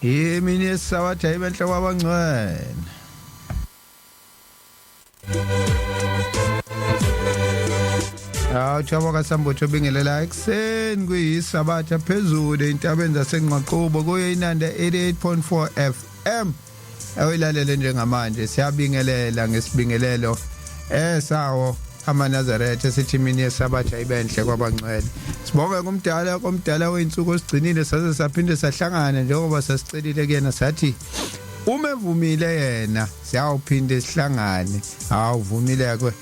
Imini yesabatha ibenhle kwabangcwele. Hawu, Thabo kaSambotho bingelela ekuseni kuyisabatha phezulu entabeni zaseNgqaqhubo kuyo iNanda 88.4 FM. Awuyilalele njengamanje, siyabingelela ngesibingelelo esawo amaNazaretha, sithi imini yesabatha ibenhle kwabangcwele. Sibonge kumdala komdala weinsuku osigcinile saze saphinde sahlangana njengoba sasicelile kuyena, sathi uma evumile yena siyawuphinde sihlangane. Awuvumile ke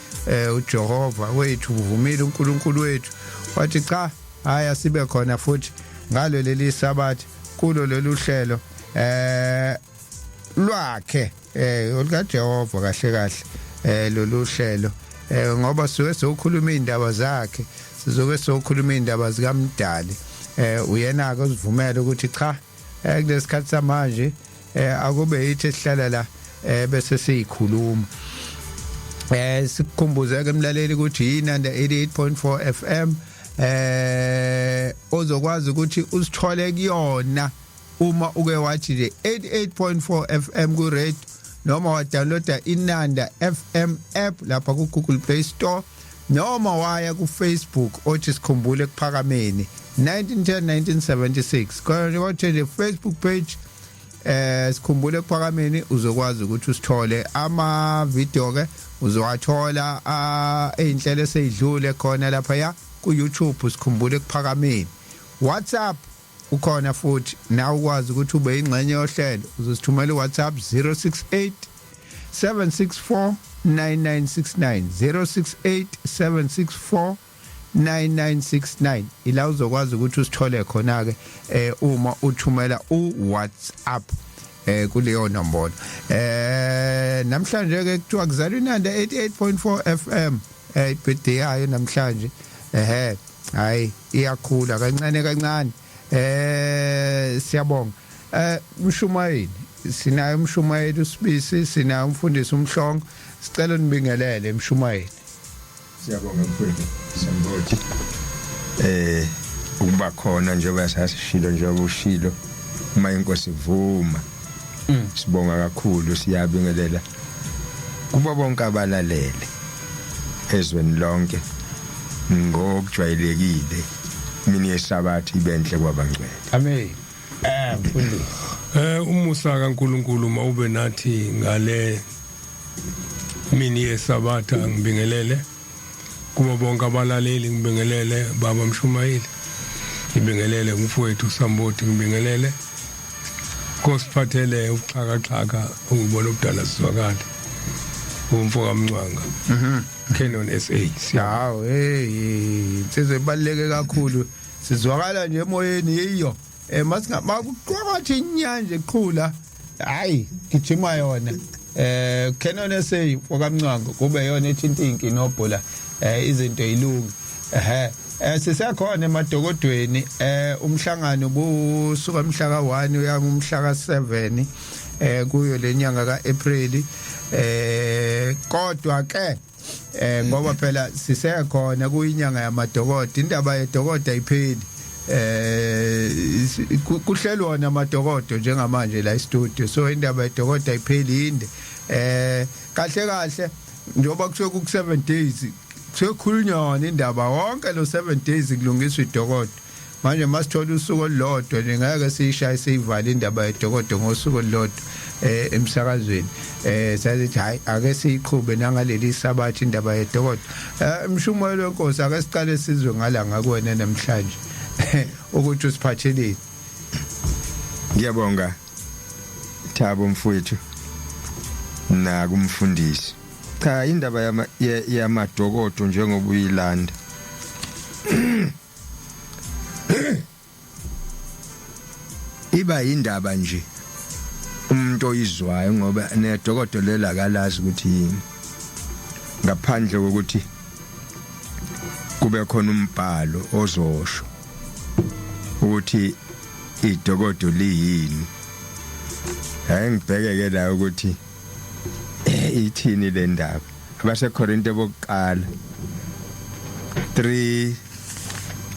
uJehova wethu, uvumile uNkulunkulu wethu, wathi cha, hayi, asibe khona futhi ngalo leli sabatha kulo lolu hlelo lwakhe olukaJehova. Kahle kahle lolu hlelo ngoba suke sokhuluma indaba zakhe, sizoke sokhuluma indaba zikaMdali. Uyena ke uzivumela ukuthi cha, kulesikhathi samanje akube yithi esihlala la bese siyikhuluma. Sikukhumbuze ke emlaleli ukuthi iNanda 88.4 FM ozokwazi ukuthi usithole kuyona uma uke wathi nje 88.4 FM ku radio noma wadownloada iNanda FM app lapha ku Google Play Store noma waya ku Facebook othi Sikhumbule Ekuphakameni 1910 1976 kodwa wathi nje Facebook page Sikhumbule Ekuphakameni, uzokwazi ukuthi usithole. Ama video ke uzowathola einhlelo eseyidlule khona lapha ya ku YouTube, Sikhumbule Ekuphakameni. WhatsApp ukhona futhi, nawe ukwazi ukuthi ube ingxenye yohlelo, uzosithumela uWhatsApp 068 764 9969, 068 764 9969. Ila uzokwazi ukuthi usithole khona ke uma uthumela uWhatsApp kuleyo nombolo. Namhlanje ke kuthiwa kuzalwa iNanda 88.4 FM, ibirthday yayo namhlanje. Ehe, hayi, iyakhula kancane kancane. Siyabonga mshumayeli, sinayo umshumayeli uSibisi, sinayo umfundisi uMhlongo. Sicela nibingelele, mshumayeli. Siyabonga mfowethu Sambothi ukuba khona njengoba sasishilo, njengoba ushilo, uma inkosi ivuma. Sibonga kakhulu, siyabingelela kubo bonke abalalele ezweni lonke. Ngokujwayelekile, mini yesabatha ibenhle kwabangcwele. Amen. Mfundisi. Umusa kaNkuluNkulu mawube nathi ngale mini yesabatha. Ngibingelele kubo bonke abalaleli, ngibingelele baba Mshumayeli, ngibingelele umfowethu Sambothi, ngibingelele kosiphathele ubuxhakaxhaka ungibona obudala sizwakale, umfo kaMncwanga, Canon SA. Hawu, hey, insizwe ibaluleke kakhulu, sizwakala nje emoyeni yiyo. Masinga makuqwathi inyanje qhula, hayi, gijima yona. Canon SA okaMncwango kube yona ethinta inkinobho la, izinto ilungi. Ehe, sisekhona emadokodweni. Umhlangano busuka mhla ka1 uya kumhla ka7 kuyo lenyanga kaApril. Kodwa ke ngoba phela sisekhona kuyinyanga yamadokodo, indaba yedokodo ayipheli. Kuhlelwa namadokodo njengamanje la e-studio, so indaba yedokodo ayipheli, inde. Kahle kahle njengoba kusuke ku 7 days kusekhulunywa indaba wonke lo 7 days kulungiswa idokodo. Manje masithola usuku olulodwa nje, ngeke siyishaye siyivale indaba yedokodo ngosuku olulodwa emsakazweni. Sazithi hayi, ake siyiqhube nangaleli sabatha indaba yedokodo. Mshumayelo wenkosi, ake siqale sizwe ngala ngakuwena namhlanje ukuthi usiphatheleni. Ngiyabonga Thabo mfowethu nakumfundisi. Cha, indaba yamadokodo njengoba uyilanda iba indaba nje umuntu oyizwayo, ngoba nedokodo lela akalazi ukuthi yini ngaphandle kokuthi kube khona umbhalo ozosho ukuthi idokodo liyini. Hayi, ngibheke ke la ukuthi ithini le ndaba. AbaseKorinte bokuqala 3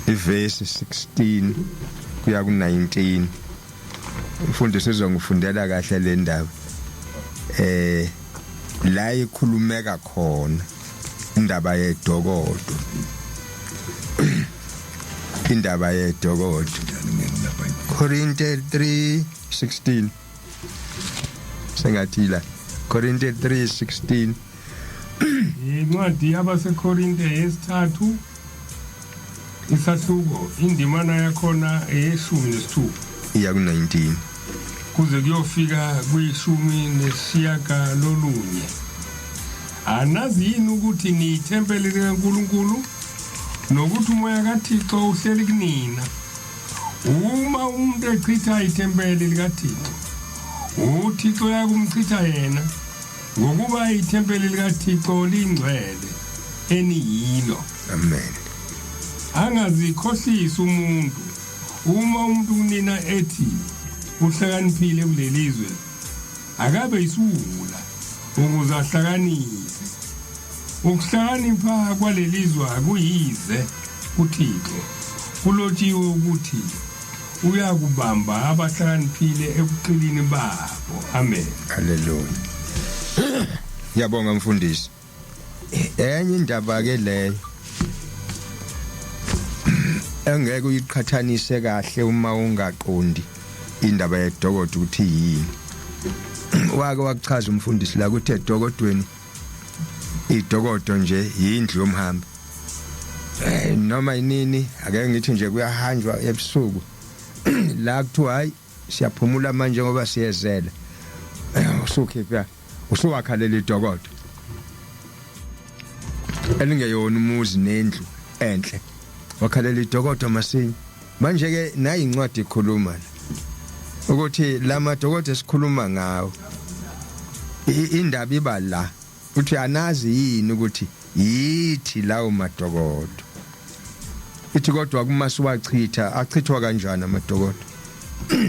ivesi 16 kuya ku 19. Umfundisi uzongifundela kahle le ndaba. La ikhulumeka khona indaba yedokodo. Indaba yedokodo. Korinte 3:16. Sengathi la Korinte 3:16. Incwadi yabaseKorinte yesithathu isahluko indimana yakhona eyeshumi nesithupha iya ku-19 kuze kuyofika kuyishumi nesishiyagalolunye. Anazi yini ukuthi niyithempeli likaNkulunkulu nokuthi umoya kaThixo uhleli kunina? Uma umuntu echitha ithempeli likaThixo, uThixo uyakumchitha yena, ngokuba ithempeli likaThixo lingcwele eniyilo. Amen. Angazikhohlisi umuntu. Uma umuntu kunina ethi uhlakaniphile kulelizwe, akabe isiwula ukuze ahlakaniphe. Ukuhlakanipha kwalelizwe akuyize kuThixo. Kulotshiwe ukuthi uyakubamba abahlakaniphile ekuqilini babo. Amen. Haleluya. Ngiyabonga mfundisi. Enye indaba ke leyo engeke uyiqhathanise kahle uma ungaqondi indaba yedokodo ukuthi yini. Wake wakuchaza umfundisi la ukuthi edokodweni, idokodo nje yindlu yomhambi. Noma inini ake ngithi nje kuyahanjwa ebusuku la kuthiwa hayi, siyaphumula manje ngoba siyezela, usukhipha usuwakhalela idokodo elingeyona umuzi nendlu enhle, wakhalela idokodo masinya. Manje ke nayi incwadi ikhuluma la ukuthi la madokodo esikhuluma ngawo, indaba iba la uthi anazi yini ukuthi yithi lawo madokodo. Ithi kodwa kuma siwachitha, achithwa kanjani amadokodo?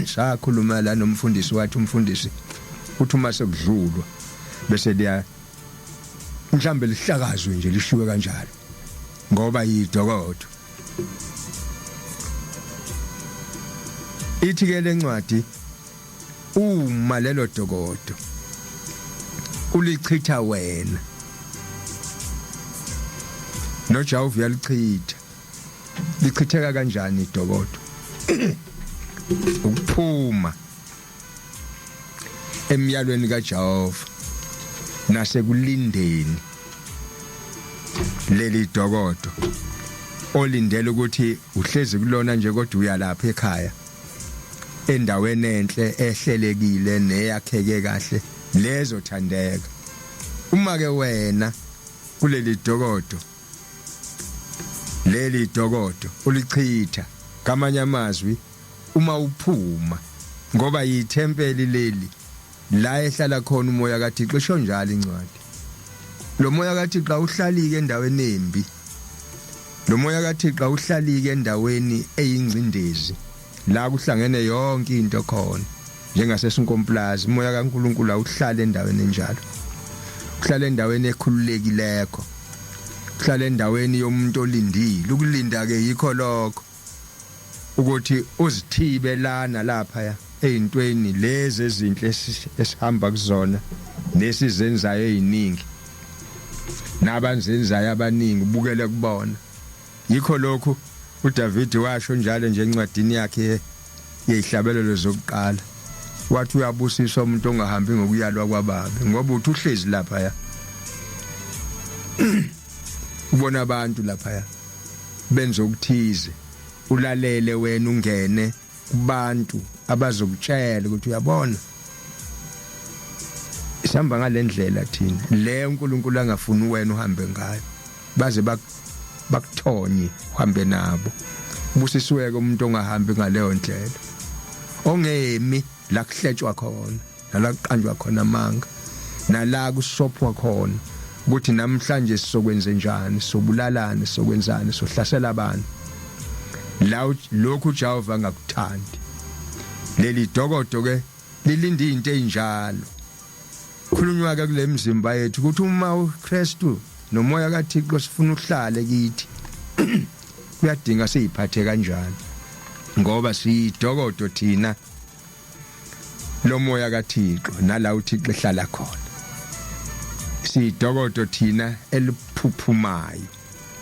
Sakhuluma la nomfundisi, wathi umfundisi uthi uma sekudlulwa bese liya mhlambe lihlakazwe nje, lishiwe kanjalo ngoba yidokodo. Ithi ke lencwadi, uma lelo dokodo ulichitha wena, noJehova uyalichitha. Lichitheka kanjani idokodo? Ukuphuma emyalweni kaJehova nasekulindeni leli dokodo olindele ukuthi uhlezi kulona nje, kodwa uyalapha ekhaya endaweni enhle ehlelekile neyakheke kahle lezo thandeka. Uma ke wena kuleli dokodo, leli dokodo ulichitha, kamanye amazwi uma uphuma, ngoba yithempeli leli la ehlala khona umoya kaThixo, isho njalo incwadi. Lo moya kaThixo awuhlalike endaweni embi, lo moya kaThixo awuhlalike endaweni eyingcindezi la kuhlangene yonke into khona njengasesinkomplaza. Umoya kaNkuluNkulu awuhlali endaweni enjalo, uhlala endaweni ekhululekileko, uhlala endaweni yomuntu olindile. Ukulinda ke yikho lokho ukuthi uzithibe lana lapha eyintweni lezi ezinhle esihamba kuzona nesizenzayo eziningi nabanzenzayo abaningi, ubukele kubona. Yikho lokhu uDavid washo njalo nje encwadini yakhe yezihlabelelo zokuqala, wathi uyabusiswa umuntu ongahambi ngokuyalwa kwababi, ngoba uthi uhlezi lapha ya ubona abantu lapha ya benza okuthize, ulalele wena, ungene kubantu abazokutshela ukuthi uyabona sihamba ngalendlela thina le uNkulunkulu angafuni wena uhambe ngayo, baze bakuthonye uhambe nabo. Busisiweke umuntu ongahambi ngaleyo ndlela, ongemi la kuhletshwa khona nala kuqanjwa khona amanga nala kusophwa khona ukuthi namhlanje sizokwenze njani, sobulalane, sokwenzani, sohlasela abantu la. Lokhu uJehova angakuthandi. Leli dokodo ke lilinda izinto ezinjalo. Khulunywa ke kule mzimba yethu ukuthi uma uKristu nomoya kaThixo sifuna uhlale kithi, kuyadinga siyiphathe kanjani ngoba siyidokodo thina. Lomoya kaThixo nala uThixo ehlala khona. Sidokodo thina eliphuphumayo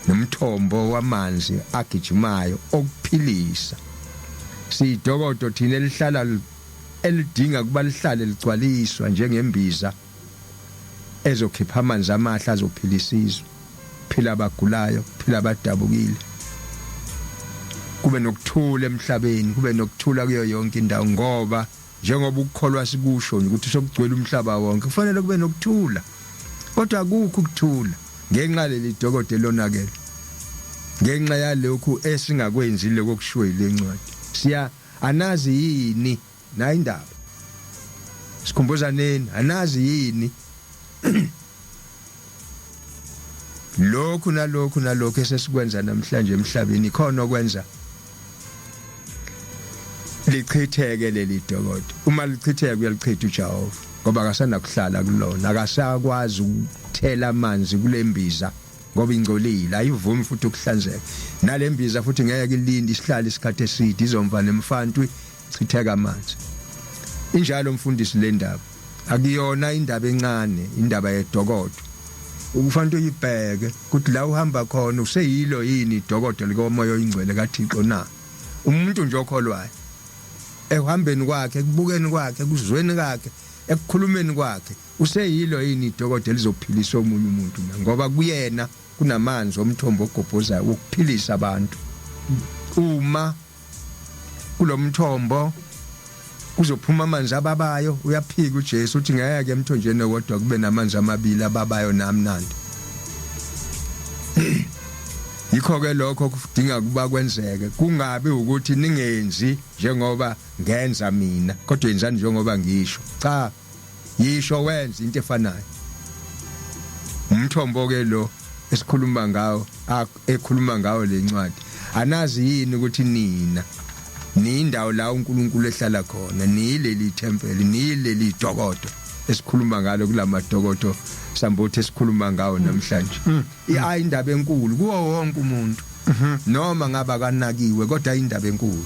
nomthombo wamanzi agijimayo okuphilisa. Sidokodo thina elihlala elidinga kuba lihlale ligcwaliswa njengembiza ezokhipha amanzi amahle azophilisa izwe, phila abagulayo, phila abadabukile, kube nokuthula emhlabeni, kube nokuthula kuyo yonke indawo, ngoba njengoba ukukholwa sikusho nje ukuthi sokugcwele umhlaba wonke, kufanele kube nokuthula, kodwa akukho ukuthula ngenxa leli dokodo elonakele, ngenxa yalokhu esingakwenzi lokho okushiwo yilencwadi. Siya anazi yini nayi indaba, sikhumbuzaneni, anazi yini lokhu nalokhu nalokhu esesikwenza namhlanje emhlabeni, khona okwenza lichitheke leli dokodo. Uma lichitheke uyalichitha uJehova, ngoba akasanakuhlala kulona, akasakwazi ukuthela amanzi kulembiza ngoba ingcolile, ayivumi futhi ukuhlanzeka. Nalembiza futhi ngeke ilinde isihlale isikhathi eside, izomva nemfantwi chitheka amanzi. Injalo mfundisi le ndaba, akuyona indaba encane, indaba yedokodo. Ukufanele uyibheke ukuthi la uhamba khona useyilo yini idokodo likaMoya oyiNgcwele kaThixo na. Umuntu nje okholwayo ekuhambeni kwakhe, ekubukeni kwakhe, ekuzweni kwakhe, ekukhulumeni kwakhe, useyilo yini idokodo elizophilisa omunye umuntu na, ngoba kuyena kunamanzi omthombo ogobhozayo wokuphilisa abantu. Uma kulomthombo kuzophuma amanzi ababayo, uyaphika uJesu uthi ngeke emthonjeni owodwa kube namanzi amabili ababayo namnandi. Yikho ke lokho kudinga kuba kwenzeke, kungabi ukuthi ningenzi njengoba ngenza mina, kodwa yenzani njengoba ngisho. Cha, yisho wenze into efanayo. Umthombo ke lo esikhuluma ngawo, ekhuluma ngawo lencwadi, anazi yini ukuthi nina niyindawo la uNkulunkulu ehlala khona, niyileli thempeli, niyileli dokodo esikhuluma ngalo kulamadokodo sambothi esikhuluma ngawo namhlanje. Ayi indaba enkulu kuwo wonke umuntu, noma ngaba kanakiwe, kodwa indaba enkulu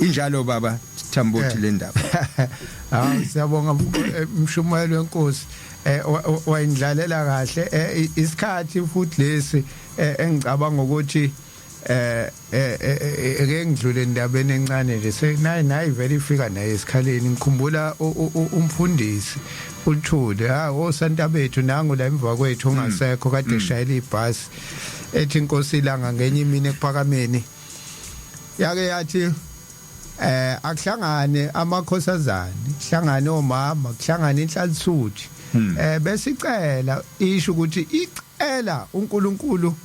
injalo baba Thambothi le ndaba. Hawu, siyabonga mshumayeli wenkosi, wayindlalela kahle isikhathi futhi lesi engicabanga ukuthi eke ngidlule endabeni encane nje, senayi nayi vele ifika naye esikhaleni. Ngikhumbula umfundisi uLithule, ha, osanta bethu nangu la emva kwethu ongasekho, kade eshayela ibhasi, ethi inkosi ilanga ngenye imini ekuphakameni yake yathi akuhlangane amakhosazane, kuhlangane omama, kuhlangane inhlalisuthi, besicela isho ukuthi icela uNkulunkulu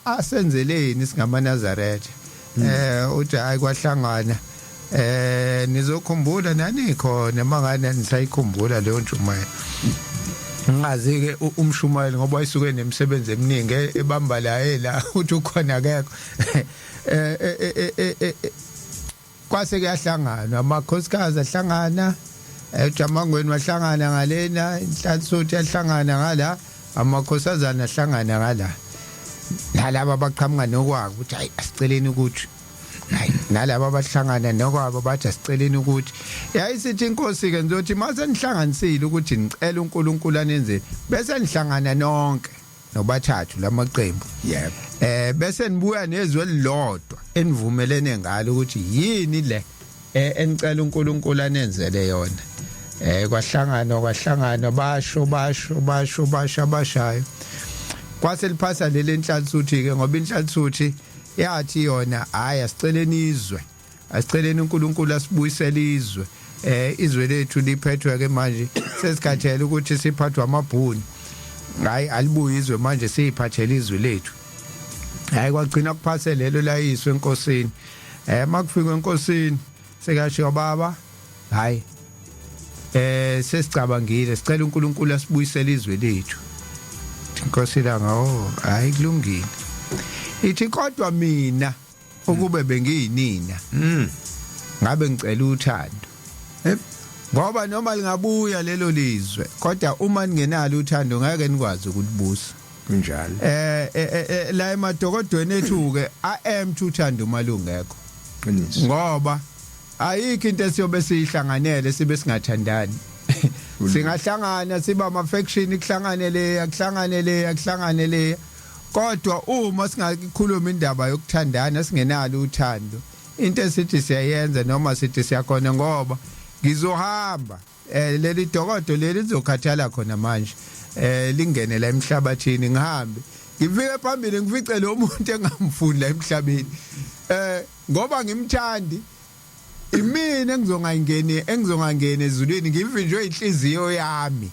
asenzeleni singamaNazaretha. Uthi hayi, kwahlangana, nizokhumbula nani khona mangane nisayikhumbula leyo ntshumayelo. Ngingazi ke umshumayeli ngoba wayisuke nemisebenzi eminingi ebamba la ela uthi ukhona akekho. Kwase kuyahlangana amakhosikazi, ahlangana ejamangweni, wahlangana ngalena inhlansothi, yahlangana ngala amakhosazana, ahlangana ngala nalaba abaqhamuka nokwabo ukuthi hayi, asiceleni ukuthi hayi, nalaba abahlangana nokwabo bathi asiceleni ukuthi. Yayisithi inkosi ke, nizothi mase nihlanganisile ukuthi nicela uNkulunkulu anenzeni, bese nihlangana nonke nobathathu lamaqembu, bese nibuya nezwe elilodwa enivumelene ngalo ukuthi yini le enicela uNkulunkulu anenzele yona. Kwahlangana, kwahlangana, basho basho basho basho abashayo, kwase liphasa leli enhlansuthi ke, ngoba inhlansuthi yathi yona hayi, asiceleni izwe, asiceleni uNkulunkulu asibuyisele izwe, izwe lethu liphethwe ke manje, sesikhathele ukuthi siphathwa amabhuni, hayi, alibuye izwe manje, siyiphathele izwe lethu. Hayi, kwagcina kuphase lelo layiswe enkosini. Makufika enkosini sekashiwa, baba, hayi, sesicabangile, sicela uNkulunkulu asibuyisele izwe lethu. Inkosi langa, oh, hayi, kulungile. Ithi kodwa mina ukube bengiyinina, ngabe ngicela uthando, ngoba noma lingabuya lelo lizwe, kodwa uma ningenalo uthando ngeke nikwazi ukulibusa. Kunjalo. La emadokodweni ethu ke a empty uthando malungekho. Qiniso. Ngoba Ayikho into esiyobe siyihlanganele sibe singathandani. Singahlangana siba ama faction, kuhlangane le, akuhlangane le, akuhlangane le, kodwa uma singakhuluma indaba yokuthandana singenalo uthando, into esithi siyayenza noma sithi siyakhona, ngoba ngizohamba, leli dokodo leli lizokhathala khona manje, lingene la emhlabathini, ngihambe ngifike phambili ngifice lo muntu engamfuni la emhlabeni, ngoba ngimthandi imina engizongangeni ezulwini, ngivinjwe inhliziyo yami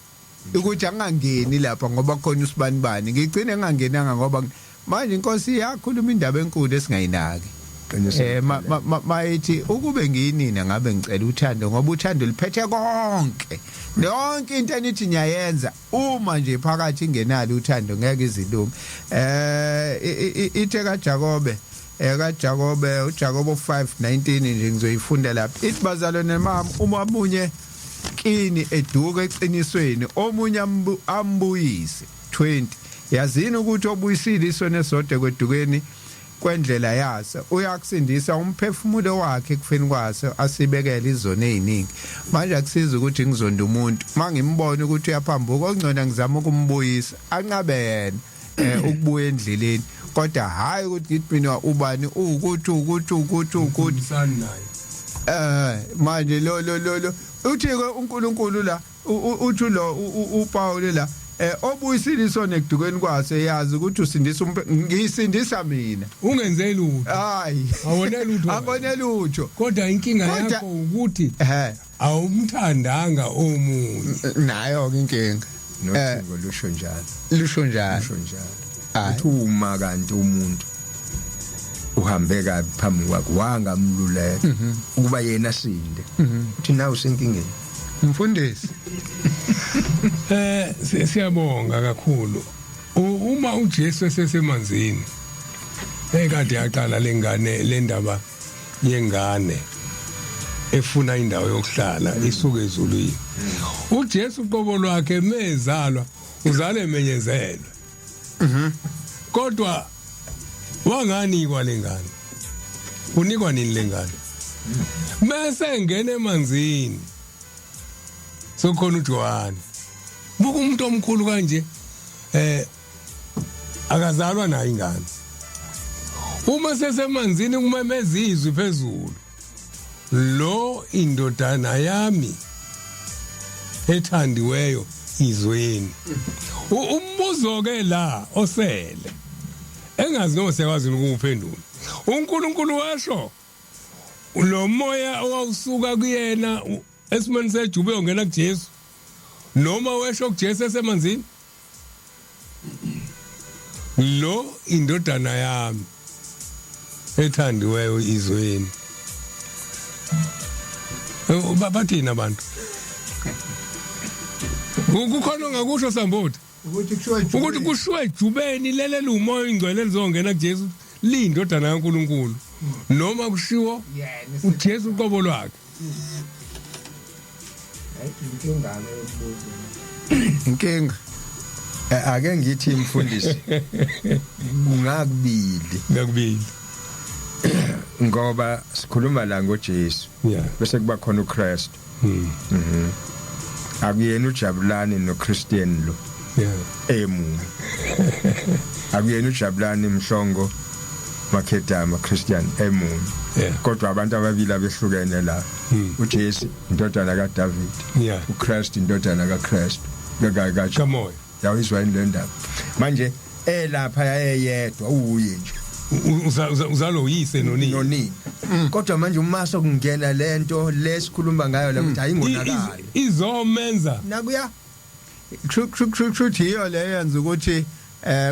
ukuthi angangeni lapha ngoba khona usibanibani, ngigcine ngingangenanga ngoba manje inkosi yakhuluma indaba enkulu esingayinaki. Mayithi ukube ngiyinina ngabe ngicela uthando, ngoba uthando liphethe konke, yonke into enithi ngiyayenza uma nje phakathi ingenalo uthando ngeke izilunge. Ithe kaJakobe, kaJakobe, uJakobo 5:19 nje ngizoyifunda lapha, ithi bazalwane mama, uma omunye kini eduka eqinisweni omunye ambuyise. 20 yazini ukuthi obuyisile isono esodwa kwedukeni kwendlela yaso uyakusindisa umphefumulo wakhe ekufeni kwaso, asibekele izono eziningi. Manje akusiza ukuthi ngizonde umuntu mangimbona ukuthi uyaphambuka, okungcono ngizama ukumbuyisa anqabe yena ukubuya endleleni, kodwa hayi ukuthi ngithi mina ubani ukuthi ukuthi ukuthi ukuthi Msani naye. Manje lo lo lo lo uthi ke uNkulunkulu la, uthi lo uPaul la, obuyisile isono ekudukeni kwaso, yazi ukuthi usindisa ngisindisa mina. Ungenze lutho. Hayi. Awone lutho. Angone lutho. Kodwa inkinga yakho ukuthi awumthandanga omunye. Nayo ke inkinga. Nothingo lusho njalo. Lusho njalo. Lusho njalo. Uthi uma kanti umuntu uhambe kabi phambi kwakhe wangamluleka ukuba yena asinde, uthi nawe usenkingeni. Mfundisi. Siyabonga kakhulu. Uma uJesu esesemanzini ekade yaqala lengane lendaba yengane efuna indawo yokuhlala isuke ezulwini, uJesu uqobo lwakhe mezalwa uzale emenyezelwe, kodwa wanganikwa lengane. Unikwa nini lengane? Bese engena emanzini sokhona uJohane, buka umuntu omkhulu kanje, akazalwa nayo ingane. Uma sesemanzini kumemeza izwi phezulu, lo indodana yami ethandiweyo, izweni. Umbuzo ke la osele engazi noma siyakwazi ukuwuphendula, uNkulunkulu washo lo moya owawusuka kuyena esimeni sejube ongena kuJesu, noma wesho kuJesu esemanzini, lo indodana yami ethandiweyo izweni. Bathini abantu? Kukhona ongakusho sambodi? Ukuthi kushiwo ukuthi kushiwo ejubeni lelele umoya ingcwele lizongena kuJesu liyindodana kaNkuluNkulu, noma kushiwo uJesu uqobo lwakhe? Inkinga ke yombuzo, inkinga. Ake ngithi mfundisi, kungakubili. Ngakubili. Ngoba sikhuluma la ngoJesu, bese kuba khona uChrist. Akuyena uJabulani noChristian lo emunye, akuyena uJabulani Mhlongo Makhedama Christian emunye, kodwa abantu ababili abehlukene la. uJesu indodana kaDavid, uChrist indodana kaChrist ka Kamoya. Yawizwa yini le ndaba? Manje elapha yayeyedwa uye nje. Uzalo uyise nonini. Nonini. Kodwa manje uma sokungena lento lesikhuluma ngayo la ukuthi ayingonakali, izomenza nakuya. Kusho yiyo le yenza ukuthi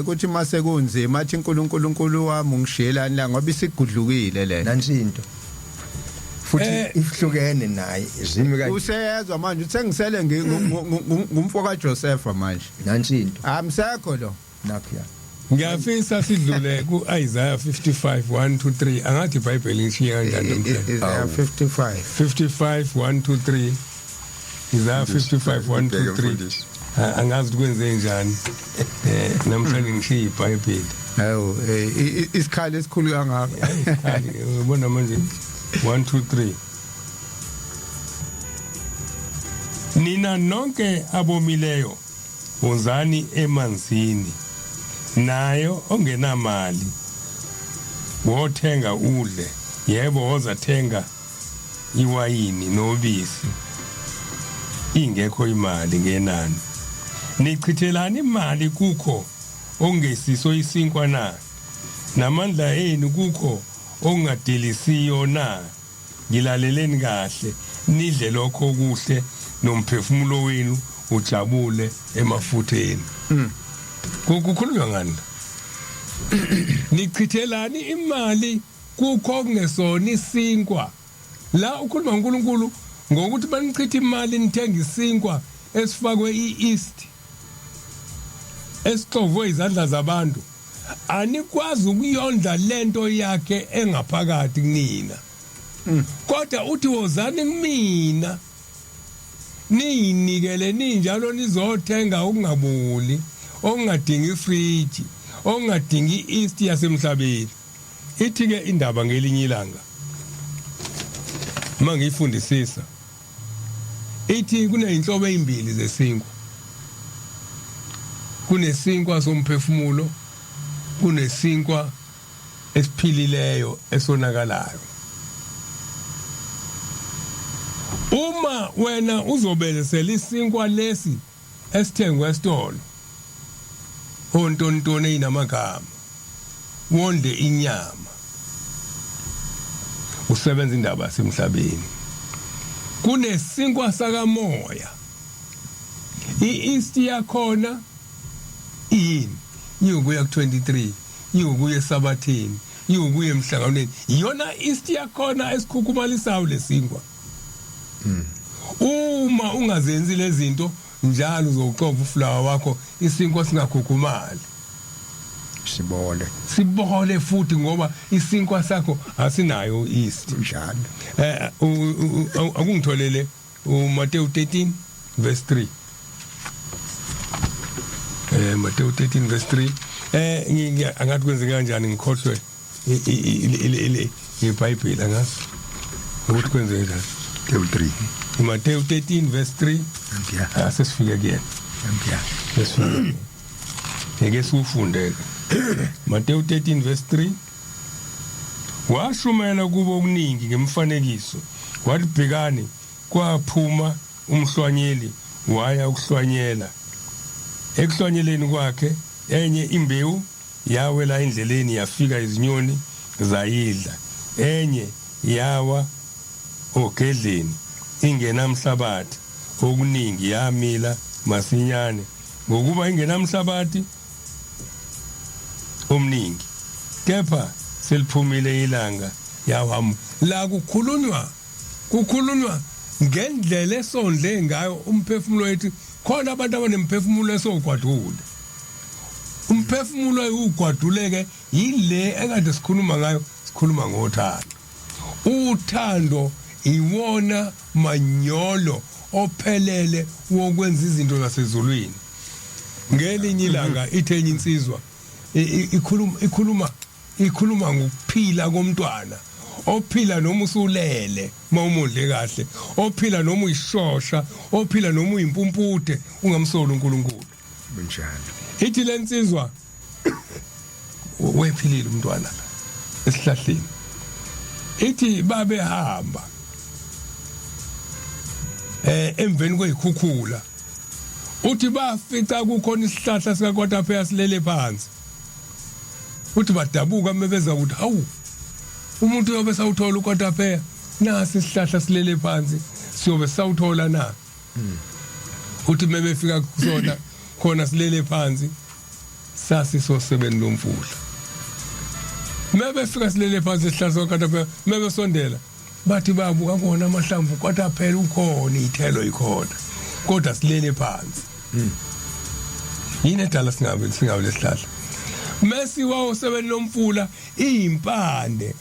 kuthi mase kunzima athi uNkulunkulu, uNkulunkulu wami ungishiyelani la, ngoba isigudlukile le. Nansi into futhi, ihlukene naye zimi kanje. Useyezwa manje uthe ngisele ngumfo kaJosepha manje. Nansi into. Amsekho lo. Nakhuya. Ngiyafisa sidlule ku-Isaiah 55 1 to 3. Angathi iBhayibheli ngishiye kanjani namhlanje. Isaiah 55. 55 1 to 3, Isaiah 55 1 to 3. Mfundisi. Angazi ukuthi kwenze njani namhlanje ngishiye iBhayibheli. Hawu, isikhali esikhulu kangaka. Hayi, ubona manje 1 2 3. Nina nonke abomileyo wozani emanzini, nayo ongenamali wothenga udle, yebo woza thenga iwayini nobisi ingekho imali ngenani. Nichithelani imali kukho okungesiso isinkwa na? Namandla enu kukho okungadelisiyo na? Ngilaleleni kahle, nidle lokho okuhle, nomphefumulo wenu ujabule emafutheni. Kukhulunywa ngani la? Nichithelani imali kukho okungesona isinkwa? La ukhuluma uNkulunkulu ngokuthi banichitha imali nithenga isinkwa esifakwe i-yeast esixovwe izandla zabantu. Anikwazi ukuyondla lento yakhe engaphakathi kunina. Kodwa uthi wozani kumina niyinikele ninjalo nizothenga okungaboli, okungadingi ifriji, okungadingi i-yeast yasemhlabeni. Ithi ke indaba ngelinye ilanga mangiyifundisisa ithi kuneyinhlobo ezimbili zesinkwa. Kunesinkwa somphefumulo, kunesinkwa esiphilileyo esonakalayo. Uma wena uzobelesela isinkwa lesi esithengwe esitolo, ontontoni eyinamagama, wondle inyama, usebenza indaba yasemhlabeni. Kunesinkwa sakamoya, i-yeast yakhona iyini? Iyokuya ku-23, iyokuya esabatheni, iyokuya emhlanganweni. Iyona yeast yakhona esikhukhumalisisayo lesinkwa. Uma ungazenzi lezi zinto njalo uzowuxova ufulawa wakho, isinkwa singakhukhumali, sibole, sibole futhi, ngoba isinkwa sakho asinayo yeast. Njalo. Akungitholele uMateyu 13 verse 3. Mateyu 13 verse 3. Angathi kwenzeke kanjani ngikhohlwe iBhayibheli, angazi ukuthi kwenzeke kanjani. Mateyu 3. Mateyu 13 verse 3. Yeah. Asesifike kuyena. Sesifike. Ngeke siwufunde ke. Mateyu 13 verse 3. Washumela kubo okuningi ngemfanekiso, wathi bhekani, kwaphuma umhlwanyeli waya ukuhlwanyela. Ekuhlwanyeleni kwakhe enye imbewu yawela endleleni, yafika izinyoni zayidla. Enye yawa ogedleni ingenamhlabathi okuningi, yamila masinyane ngokuba ingenamhlabathi omningi, kepha seliphumile ilanga yawamu. La kukhulunywa ngendlela esondle ngayo umphefumulo wethu. Khona abantu abanemphefumulo esogwadule, umphefumulo ugwaduleke yile ekade sikhuluma ngayo. Sikhuluma ngothando. Uthando iwona manyolo ophelele wokwenza izinto zasezulwini. Ngelinye ilanga ithe enye insizwa ikhuluma ngokuphila komntwana ophila noma usulele mawumondle kahle, ophila noma uyishosha, ophila noma uyimpumputhe, ungamsoli uNkulunkulu. Kunjalo. Ithi lensizwa wephilile umntwana la esihlahleni, ithi babehamba emveni kwezikhukhula, uthi bafica kukhona isihlahla sikakwatapheya silele phansi. Uthi badabuka mebeza ukuthi hawu, umuntu uyobe sawuthola ukwatapheya, nasi isihlahla silele phansi, siyobe sawuthola na? Uthi mebefika kusona khona silele phansi, sasisosebeni lomfula. Mebefika silele phansi isihlahla sikakwatapheya, mebesondela bathi babuka kona amahlamvu kwataphela ukhona, ithelo ikhona, kodwa silele phansi. Yini edala singabe lesihlahla? Mesi wawusebeni lomfula, izimpande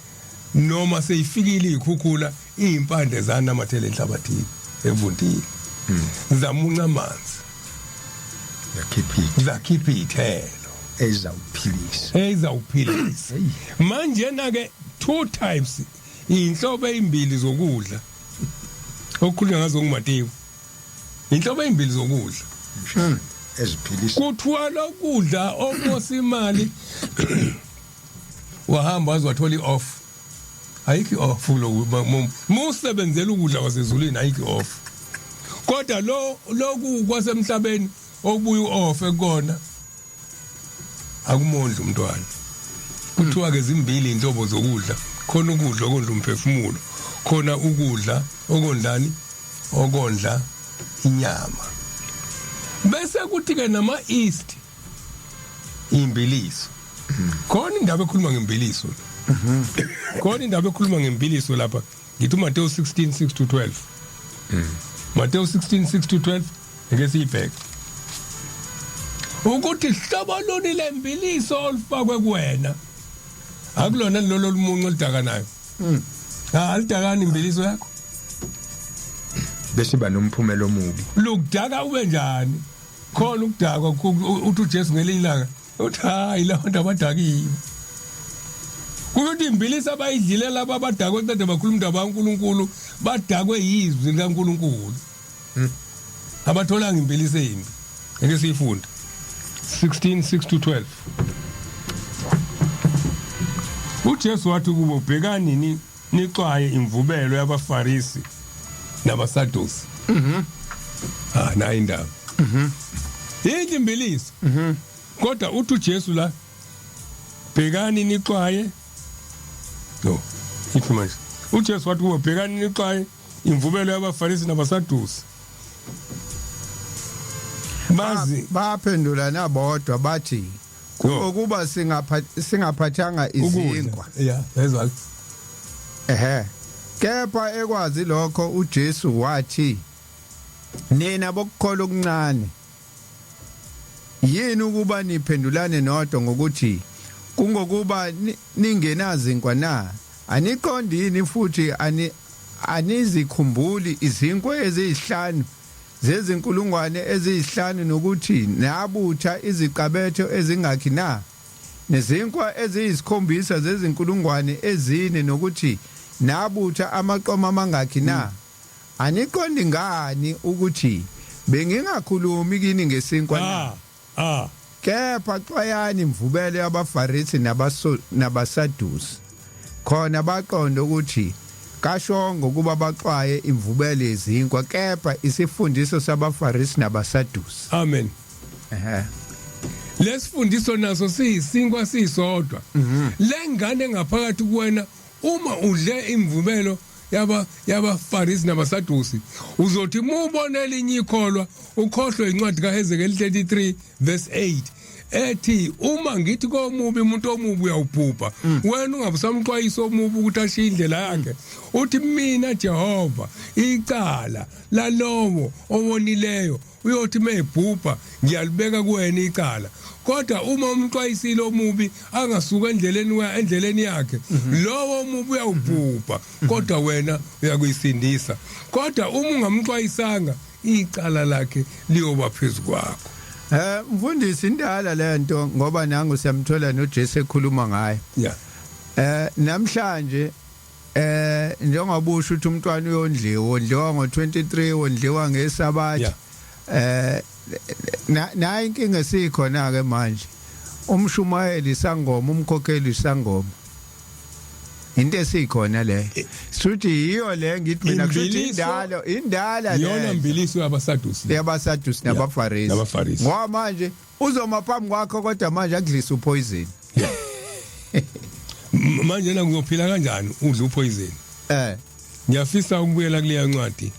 noma seyifikile izikhukhula, izimpande zanamathele enhlabathini evundile, zamunca amanzi, yakhipha zakhipha ithelo ezawuphilisa. Ezawuphilisa. Manje na ke two types, inhlobo ezimbili zokudla okukhulunywa ngazo nguMateyu. Inhlobo ezimbili zokudla eziphilisa. Kuthiwa lokudla okosa imali wahamba waze wathola i-off. Ayikho i-off lokhu musebenzela ukudla kwasezulwini, ayikho i-off. Kodwa lo loku kwasemhlabeni okubuya u-off ekona akumondli umntwana. Kuthiwa ke zimbili inhlobo zokudla, khona ukudla okondla umphefumulo, khona ukudla okondlani, okondla inyama. Bese kuthi ke nama East imbiliso, khona indaba ekhuluma ngembiliso, khona indaba ekhuluma ngembiliso lapha. Ngithi uMateyu 16 6 to 12, Mateyu 16 6 to 12, ake siyibheke ukuthi hlobo luni lembiliso olufakwe kuwena. Akulona lolo lumuncu oludakanayo, ha, alidakani imbiliso yakho bese ba nomphumela omubi. Lukudaka ube njani? Khona ukudakwa, uthi uJesu ngelinye ilanga uthi hayi, labantu abadakiwe. Kusho imbiliso abayidlile laba abadakwe qede bakhuluma indaba kaNkuluNkulu, badakwe yizwi likaNkuluNkulu, abatholanga imbiliso embi. Ake siyifunde 16 6 to 12. uJesu wathi kubo, bhekani ni nixwaye imvubelo yabaFarisi nabaSadusi. Ah, nayi indaba. Yinhle imbiliso. Kodwa uthi uJesu la, bhekani nixwaye. No, ithi manje uJesu wathi kubo, bhekani nixwaye imvubelo yabaFarisi nabaSadusi. Bazi Baphendula nabodwa bathi, kungokuba singaphathanga izinkwa. Ya, yezwa. Ehe, kepha ekwazi lokho uJesu wathi, nina bokukholwa okuncane, yini ukuba niphendulane nodwa ngokuthi kungokuba ningenazinkwa na? Aniqondi yini futhi anizikhumbuli izinkwa eziyihlanu zezinkulungwane eziyihlanu, nokuthi nabutha iziqabetho ezingakhi na? Nezinkwa eziyisikhombisa zezinkulungwane ezine, nokuthi nabutha amaqoma amangakhi na? Aniqondi ngani ukuthi bengingakhulumi kini ngesinkwa na? Ah, ah. Kepha xwayani imvubelo yabaFarisi nabaSadusi. Khona baqonda ukuthi kashongo ukuba baxwaye imvubelo yezinkwa, kepha isifundiso sabaFarisi nabaSadusi. Amen. Ehhe. Lesifundiso naso siyisinkwa sisodwa. Lengane ngaphakathi kuwena, uma udle imvubelo yabaFarisi nabaSadusi, uzothi mubona elinye ikholwa ukhohlwe incwadi kaHezekiel 33 verse 8 ethi, uma ngithi komubi, umuntu omubi uyawubhubha, wena ungabe usamxwayisa omubi ukuthi ashiye indlela yakhe, uthi mina Jehova, icala lalowo owonileyo uyothi mebhubha ngiyalibeka kuwena icala. Kodwa uma umxwayisile omubi angasuka endleleni yakhe, lowo omubi uyawubhubha, kodwa wena uyakuyisindisa. Kodwa uma ungamxwayisanga, icala lakhe liyoba phezu kwakho. Mfundisi, indala lento, ngoba nangu siyamthola noJesu ekhuluma ngayo. Namhlanje njengoba usho ukuthi umntwana uyondliwa, wondliwa ngo23, wondliwa ngesabatha. Nayi inkinga esikhona ke manje. Umshumayeli isangoma, umkhokheli isangoma. Into esikhona le. Suthi yiyo le ngithi mina kushuthi indalo, indala le. Yona mbiliso yabaSadusi. YabaSadusi nabaFarisi. Nabafarisi. Ngoba manje uzoma phambi kwakho, kodwa manje akudlisa upoison. Manje la ngizophila kanjani udla upoison? Ngiyafisa ukubuyela kuleya ncwadi.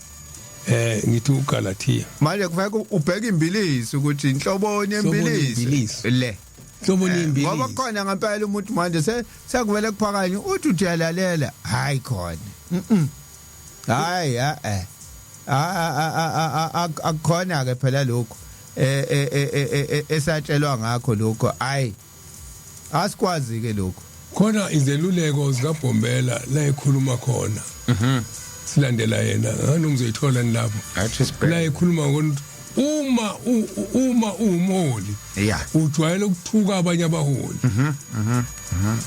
Ngithi uGalatia. Manje kufanele ubheke imbiliso ukuthi inhloboni yembiliso le. Hlobo nembiliso. Ngoba khona ngempela umuntu manje sekuvele kuphakanye uthi uyalalela, hayi khona. Hayi eh. Akukhona ke phela lokho esatshelwa ngakho lokho, hayi asikwazi ke lokho. Khona izeluleko zikaBhombela la ekhuluma khona. Silandela yena, ngani ngizoyithola lapho. La ekhuluma ngokuthi uma uwumholi ujwayele ukuthuka abanye abaholi.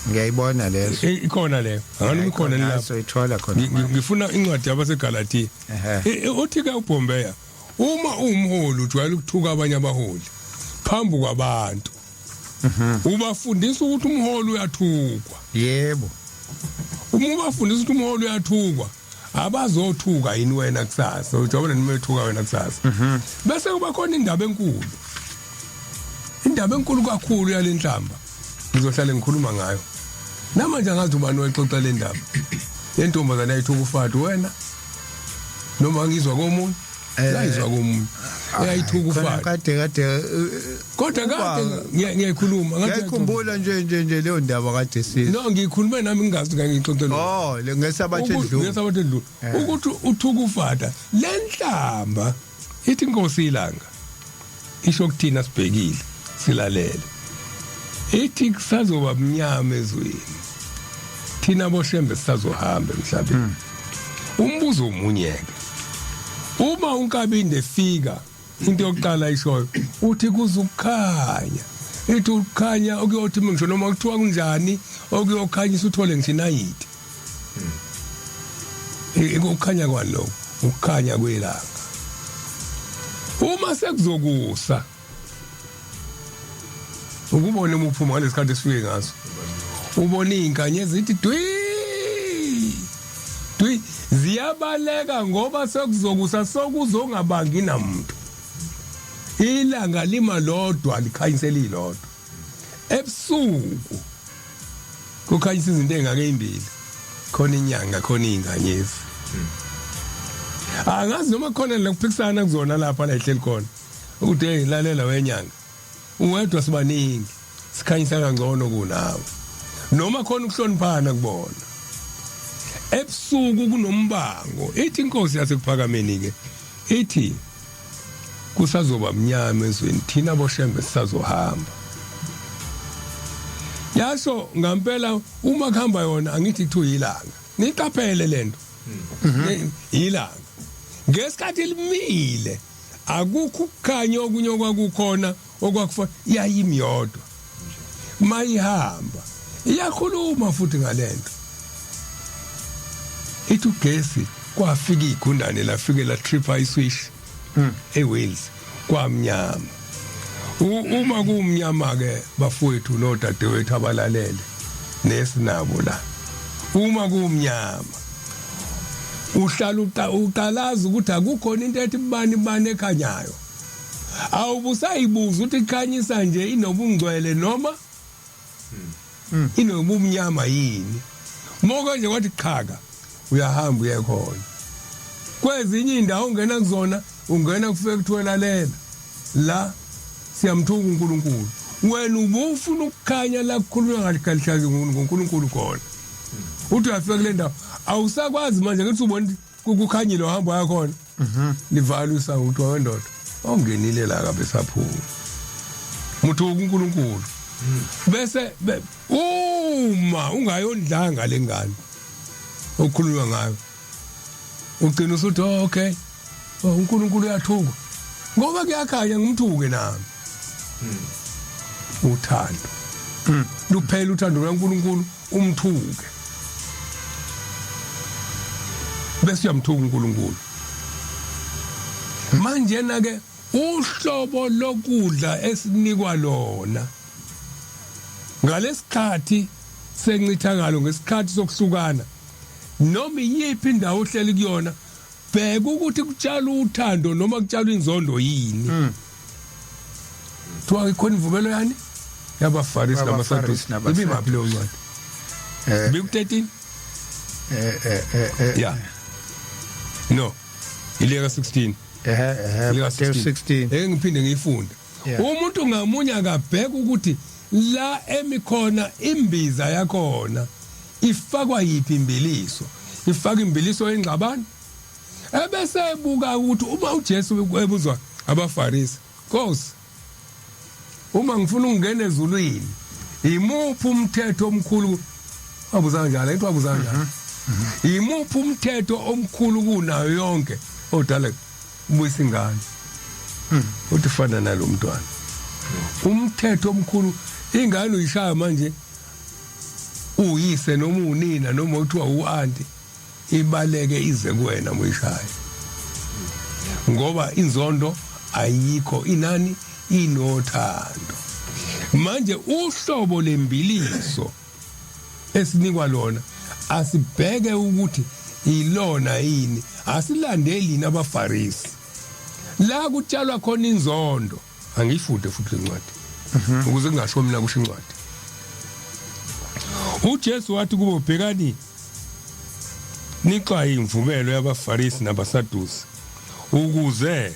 Ngiyayibona leso. Ikhona leyo. Ngani ikhona lapho. Soyithola khona. Ngifuna incwadi yabaseGalatia. Uthi ke uBhombeya, Uma umholi ujwayele ukuthuka abanye abaholi phambi kwabantu. Ubafundisa ukuthi umholi uyathukwa. Yebo. Uma ubafundisa ukuthi umholi uyathukwa, abazothuka yini wena kusasa? Ujabule noma ethuka wena kusasa. Bese kuba khona indaba enkulu. Indaba enkulu kakhulu yalenhlamba. Ngizohlale ngikhuluma ngayo. Namanje angazi ubani oyixoxa le ndaba. Yentombazane ayithuka ufati wena. Noma ngizwa komunye. Yayizwa komunye. Yayithuka Khona ufati. kade kade Kodwa kade ngiyayikhuluma ngathi ngiyakhumbula nje nje nje leyo ndaba kade siza. No, ngiyikhulume nami ngingazi ngangixoxela. Oh, le ngesabathe edlule. Ngesabathe edlule. Ukuthi uthuka ufata lenhlamba ithi inkosi ilanga isho kuthina sibhekile silalele. Ithi kusazoba mnyama ezweni. Thina boshembe sisazohamba emhlabeni. Umbuzo omunye ke. Uma uNkabinde efika into yokuqala ayishoyo uthi kuzukukhanya. Ithi ukukhanya okuyothi ngisho noma kuthiwa kunjani okuyokhanyisa uthole ngisho inayiti. Ukukhanya kwani lokho? Ukukhanya kwelanga. Uma sekuzokusa ukubona uma uphuma ngalesikhathi esifike ngaso ubona izinkanyezi zithi dwi dwi ziyabaleka ngoba sekuzokusa sokuzongabangi namuntu. Ilanga lima lodwa likhanyisela ilodwa. Ebusuku kukhanyisa izinto ezingake imbili, khona inyanga khona izinkanyezi. Angazi noma khona lokuphikisana kuzona lapha la ihleli khona ukuthi hey lalela wenyanga uwedwa sibaningi sikhanyisa kangcono kunawe, noma khona ukuhloniphana kubona. Ebusuku kunombango. Ithi inkosi yasekuphakameni ke ithi kusazoba mnyama ezweni, thina boshembe sisazohamba. Yasho ngampela uma kuhamba yona angithi kuthiwa ilanga. Niqaphele lento. Ilanga ngesikhathi limile akukho ukukhanya okunye okwakukhona okwakufa yayimi yodwa. Mayihamba iyakhuluma futhi ngalento. Ithi ugesi kwafika igundane lafike la tripper iswitch eWales kwamnyama. Uma kumnyama ke bafowethu nodadewethu abalalele nesinabo la, uma kumnyama uhlala uqalaza ukuthi akukhona into ethi bani bani ekhanyayo. Awubusayibuza ukuthi ikhanyisa nje inobungcwele noma inobumnyama yini. Moko nje kwathi qhaka uyahamba uye khona. Kwezinye indawo ungena kuzona ungena kufike kuthiwe lalela la siyamthuka uNkulunkulu. Wena ubufuna ukukhanya la kukhulunywa ngalikhalihlaki ngoNkulunkulu khona. Uthi uyafika kule ndawo awusakwazi manje ngithi ubona kukhanyile uhamba yakhona. Livala isango kuthiwa wendoda ongenile la kabe saphuma. Muthuka uNkulunkulu. Bese uma ungayondlanga lengane okukhulunywa ngayo ugcina usuthi oh, okay, oh, uNkulunkulu uyathuka ngoba kuyakhanya ngimthuke nami. Uthando luphela uthando lukaNkulunkulu umthuke bese uyamthuka uNkulunkulu. Manje na ke uhlobo lokudla esinikwa lona ngalesikhathi sencithakalo, ngesikhathi sokuhlukana, noma iyiphi indawo ohleli kuyona, bheka ukuthi kutshalwa uthando noma kutshalwa inzondo yini. Kuthiwa ikhona imvubelo yani yabaFarisi nabaSadusi. Ibimaphi leyo ncwadi? Biku 13 Yeah. No. Ileka 16. Ehe ehe Ileka 16. Eke ngiphinde ngiyifunde. Umuntu ngamunye akabheka ukuthi la emikhona imbiza yakhona ifakwa yiphi imbiliso. Ifaka imbiliso engxabano. Ebese ebuka ukuthi uma uJesu ebuzwa abaFarisi, Nkosi, uma ngifuna ukungena ezulwini, imuphi umthetho omkhulu? Wabuza kanjalo, into wabuza kanjalo. Imuphi umthetho omkhulu kunayo yonke? Odala ubuyisa ingane. Uthi fana nalomntwana. Umthetho omkhulu ingane uyishaya manje uyise noma unina noma uthiwa uanti ibaleke ize kuwena muyishaya. Ngoba inzondo ayikho, inani inothando. Manje uhlobo lembiliso esinikwa lona, asibheke ukuthi ilona yini, asilandeli yini abaFarisi la kutshalwa khona inzondo. Angiyifunde futhi lencwadi ukuze kungasho mina, kusho incwadi. UJesu wathi kubo, bhekani nixwaye imvubelo yabaFarisi nabaSadusi, ukuze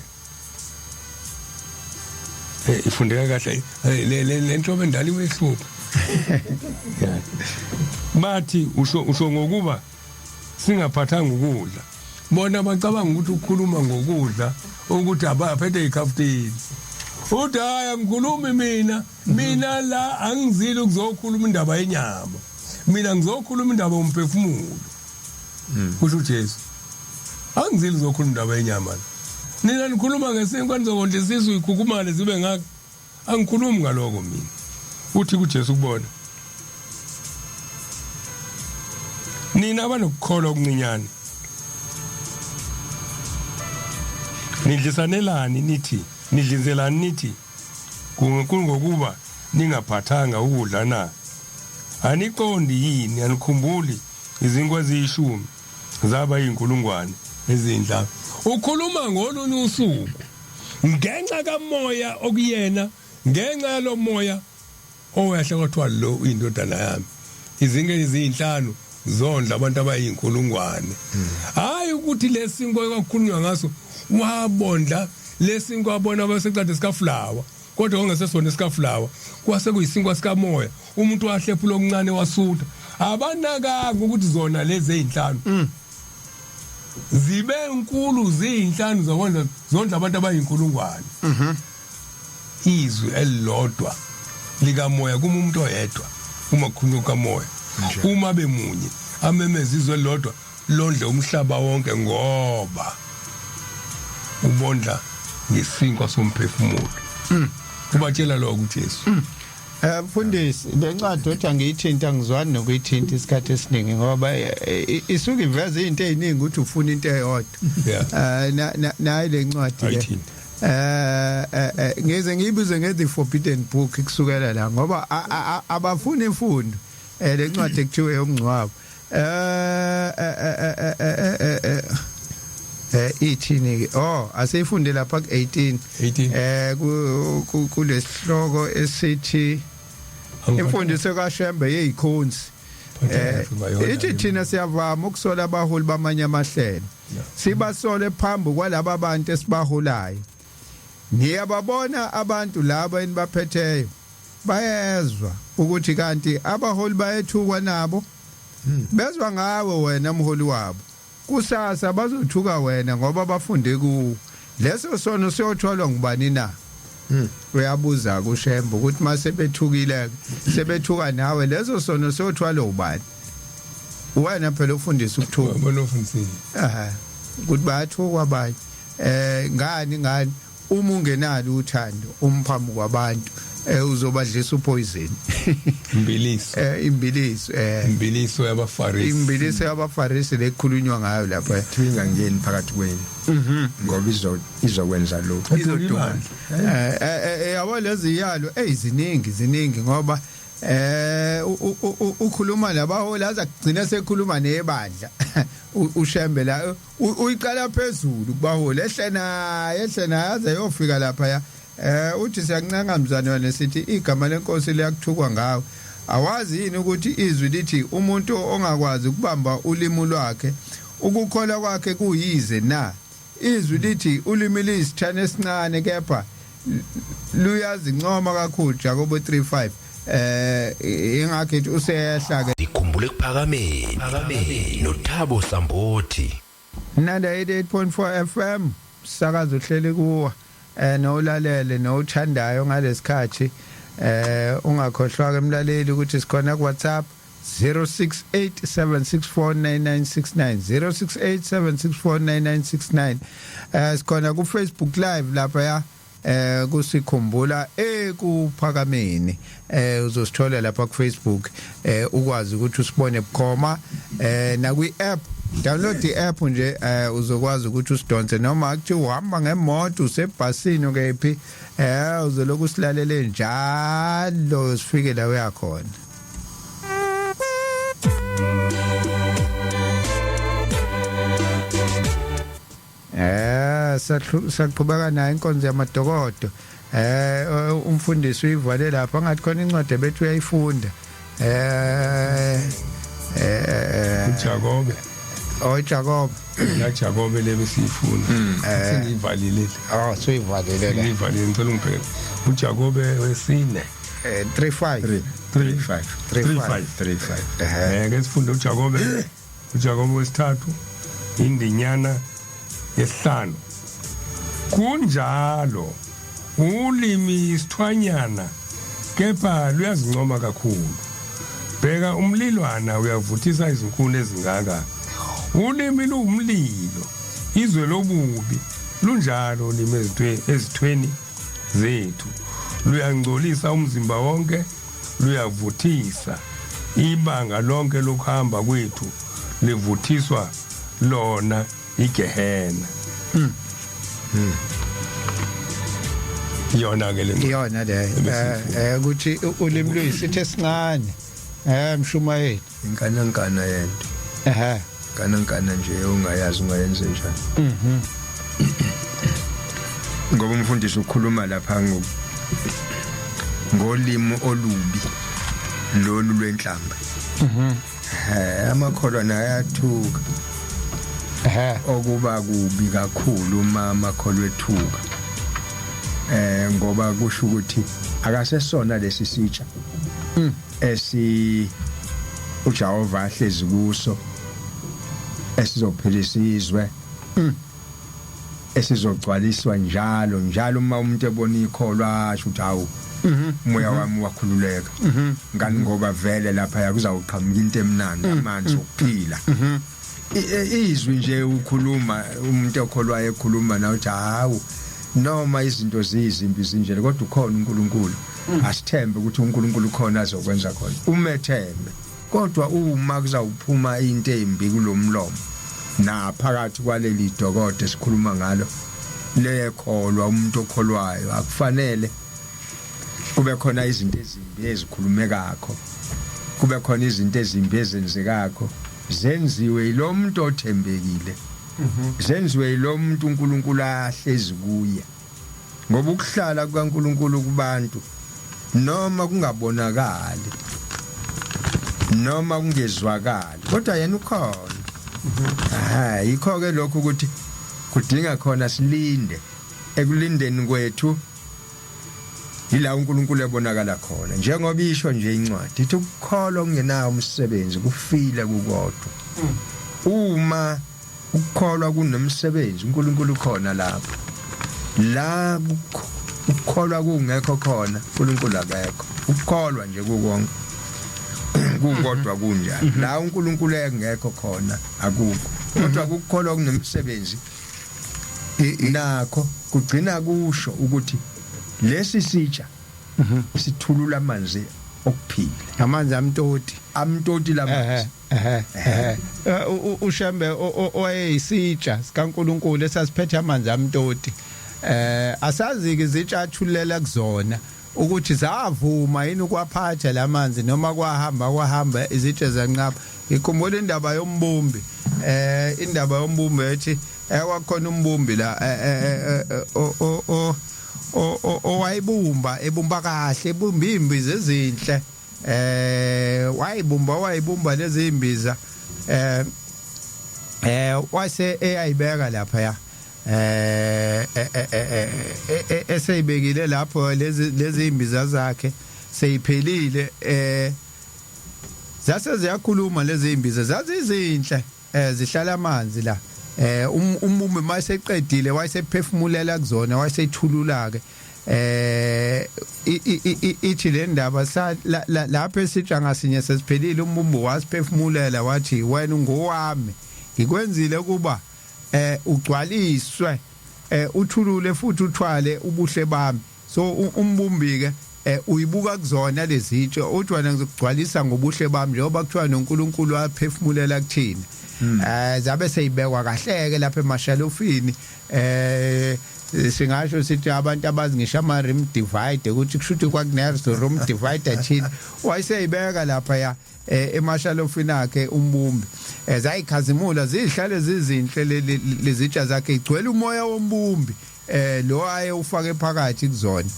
ifundeka kahle le nhlobo endala iwehlupha. Bathi usho ngokuba singaphathanga ukudla. Bona bacabanga ukuthi ukhuluma ngokudla, ukuthi abaphethe ikhaftini. Uthi hayi, angikhulumi mina, mina la angizile ukuzokhuluma indaba yenyama, mina ngizokhuluma indaba yomphefumulo. Kusho uJesu, angizile ukuzokhuluma indaba yenyama la. Nina nikhuluma ngesinkwa nizokondla isisu ikhukhumale zibe ngaka, angikhulumi ngaloko mina. Uthi kuJesu kubona, nina abanokukholwa okuncinyane, nidlisanelani nithi, nidlinzelani nithi kungokuba ningaphathanga ukudla na? Aniqondi yini? Anikhumbuli izinkwa eziyishumi zaba yinkulungwane ezinhlanu? Ukhuluma ngolunye usuku ngenxa kamoya okuyena, ngenxa yalomoya owehla kwathiwa lo uyindodana yami. Izinkwa ezinhlanu zondla abantu abayinkulungwane. Hayi ukuthi lesinkwa kwakukhulunywa ngaso wabondla lesinkwa abona abasecade sikafulawa, kodwa kwangesesona esikafulawa, kwase kuyisinkwa sikamoya. Umuntu wahlephula okuncane wasutha. Abanakanga ukuthi zona lezi ezinhlanu zibe nkulu, ziyinhlanu, zokondla zondla abantu abayinkulungwane. Izwi elilodwa likamoya kuma umuntu oyedwa, uma kukhulunywa kamoya, uma bemunye amemeza izwi elilodwa londle umhlaba wonke, ngoba ubondla ngesinkwa somphefumulo. Ubatshela lokho uJesu. Mfundisi, lencwadi othi angiyithinta, angizwani nokuyithinta isikhathi esiningi ngoba isuke iveza izinto eziningi ukuthi ufuna into eyodwa. Nayi lencwadi le. Ayithinte. Ngize ngiyibize nge The Forbidden Book kusukela la, ngoba abafuni imfundo. Lencwadi ekuthiwe yomngcwabo. Ithini ke? Oh, asifunde lapha ku 18. 18. Kulesihloko esithi imfundiso kaShembe yezikhonzi. Ithi thina siyavama ukusola abaholi bamanye amahlelo. Sibasole phambi kwalaba bantu esibaholayo. Niyababona abantu laba enibaphetheyo, bayezwa ukuthi kanti abaholi bayethukwa nabo. Bezwa ngawe wena mholi wabo. Kusasa bazothuka wena ngoba bafunde kuwo. Leso sono siyothwalwa ngubani na? Uyabuza kuShembe ukuthi mase bethukile sebethuka nawe, leso sono siyothwalwa ubani? Wena phela ufundisa ukuthuka. Bona ufundisile. Ukuthi bayathukwa abanye. Ngani uma ungenalo uthando umphambi kwabantu, uzobadlisa upoison. Imbiliso. Imbiliso. Imbiliso yabaFarisi. Imbiliso yabaFarisi lekhulunywa ngayo lapha. Ingangeni phakathi kwenu. Ngoba izokwenza lokho. Izoduma. Yabo lezi yalo eziningi ziningi, ngoba ukhuluma nabaholi aza kugcina sekhuluma nebandla. uShembe la uyiqala phezulu kubaholi, ehle naye, ehle naye aze yofika lapha ya. Uthi siyancenga mzane wena, sithi igama lenkosi liyakuthukwa ngawe. Awazi yini ukuthi izwi lithi umuntu ongakwazi ukubamba ulimi lwakhe, ukukholwa kwakhe kuyize na? Izwi lithi ulimi liyisithane esincane kepha luyazincoma kakhulu, Jakobo 3:5. Ingakho ithi useyehla ke. Ikhumbule ekuphakameni noThabo Sambothi. Nanda 88.4 FM, sakazo uhleli kuwa nolalele nowuthandayo ngalesikhathi. Ungakhohlwa ke emlaleli ukuthi sikhona ku WhatsApp 0687649969, 0687649969. Sikhona ku Facebook Live lapha ya kusikhumbula ekuphakameni. Uzosithola lapha ku Facebook, ukwazi ukuthi usibone bukhoma na kwi app. Download i-app nje, uzokwazi ukuthi usidonse noma kuthi uhamba ngemoto, usebhasini, kephi, uzoloku usilalele njalo sifike la uyakhona. Saqhubeka nayo inkonzo yamadokodo. Umfundisi uyivale lapha, ngathi khona incwadi bethu uyayifunda. uJakobe. Oh, Jacob. La Jakobe le besiyifuna sengiyivalile le. Oh, suyivalile la. Sengiyivalile, ngicela ungibheke uJakobe wesine. 35. 3 5. 35. 35. Ke sifunde uJakobe wesithathu, indinyana yesihlanu. Kunjalo ulimi isithwanyana, kepha luyazincoma kakhulu. Bheka, umlilwana uyavuthisa izinkuni ezingaka. Ulimi luwumlilo, izwe lobubi. Lunjalo ulimi ezithweni zethu, luyangcolisa umzimba wonke, luyavuthisa ibanga lonke lokuhamba kwethu, livuthiswa lona igehena. Iyona ke le ncwadi. Iyona le. Ebesiyifunda. Ukuthi ulimi luyisitho esincane, mshumayeli. Inkanankana yento. Nkanankana nje ungayazi ungayenze njani. Ngoba umfundisi ukhuluma lapha ngolimi olubi lolu lwenhlamba. Amakholwa naye ayathuka. Okuba kubi kakhulu uma amakholwa ethuka, ngoba kusho ukuthi akasesona lesi sitsha esi uJehova ahlezi kuso, esizophilisa izwe, esizogcwaliswa njalo njalo. Uma umuntu ebona ikholwa asho ukuthi, "Hawu, umoya wami wakhululeka ngani," ngoba vele lapha kuzawuqhamuka into emnandi, amanzi okuphila. Izwi nje ukhuluma, umuntu okholwayo ekhuluma nawe uthi, "Hawu, noma izinto ziyizimbi zinjele, kodwa ukhona uNkulunkulu. Asithembe ukuthi uNkulunkulu ukhona, azokwenza khona." Umethembe. Kodwa uma kuzawuphuma into embi kulomlomo naphakathi kwaleli dokodo esikhuluma ngalo lekholwa, umuntu okholwayo akufanele kube khona izinto ezimbi ezikhulumekakho, kube khona izinto ezimbi ezenzekakho, zenziwe yilo muntu othembekile, zenziwe yilo muntu uNkulunkulu ahlezi kuye. Ngoba ukuhlala kukaNkulunkulu kubantu, noma kungabonakali noma kungezwakali, kodwa yena ukhona. Ha, yikho ke lokho ukuthi kudinga khona silinde. Ekulindeni kwethu ila uNkulunkulu ebonakala khona, njengoba isho nje incwadi ithi ukukholwa okungenawo umsebenzi kufile kukodwa. Uma ukukholwa kunomsebenzi, uNkulunkulu ukhona lapho. La ukukholwa kungekho khona, uNkulunkulu akekho. Ukukholwa nje kukonke kukodwa kunjani, la uNkulunkulu engekho khona akukho. Kodwa ukukholwa kunomsebenzi nakho kugcina kusho ukuthi lesi sitsha sithulula amanzi okuphila. Amanzi amtoti. Amtoti lamanzi. Ehe, uShembe owayeyisitsha sikaNkuluNkulu esasiphethe amanzi amtoti, asazi ke izitsha athulela kuzona ukuthi zavuma yini ukwaphatha lamanzi noma kwahamba kwahamba izitsha zanqaba. Ngikhumbula indaba yombumbi, indaba yombumbi ethi kwakhona umbumbi la o owayibumba, ebumba kahle, ebumba imbiza ezinhle. Wayibumba lezi imbiza, wase eyayibeka lapha ya, eseyibekile lapho lezi imbiza zakhe seyiphelile. Zase ziyakhuluma lezi imbiza, zazizinhle, zihlala amanzi la. Umbumbi mayeseqedile wayesephefumulela kuzona, wayesethulula ke. Ithi le ndaba lapho esitsha ngasinye sesiphelile, umbumbi wasiphefumulela wathi, "Wena ungowami, ngikwenzile kuba ugcwaliswe, uthulule futhi uthwale ubuhle bami." So umbumbi ke Uyibuka kuzona lezitsho, uthi wena ngizokugcwalisa ngobuhle bami, njengoba kuthiwa noNkulunkulu waphefumulela kuthina. Zabe seyibekwa kahleke lapha emashalofini. Singasho sithi abantu abazi ngisho ama room divider ukuthi kushuthi kwakune room divider thina, wayeseyibeka lapha ya emashalofini akhe umbumbi. Zayikhazimula, zihlale zizinhle lezitsha zakhe, igcwele umoya wombumbi lo aye ufake phakathi kuzona.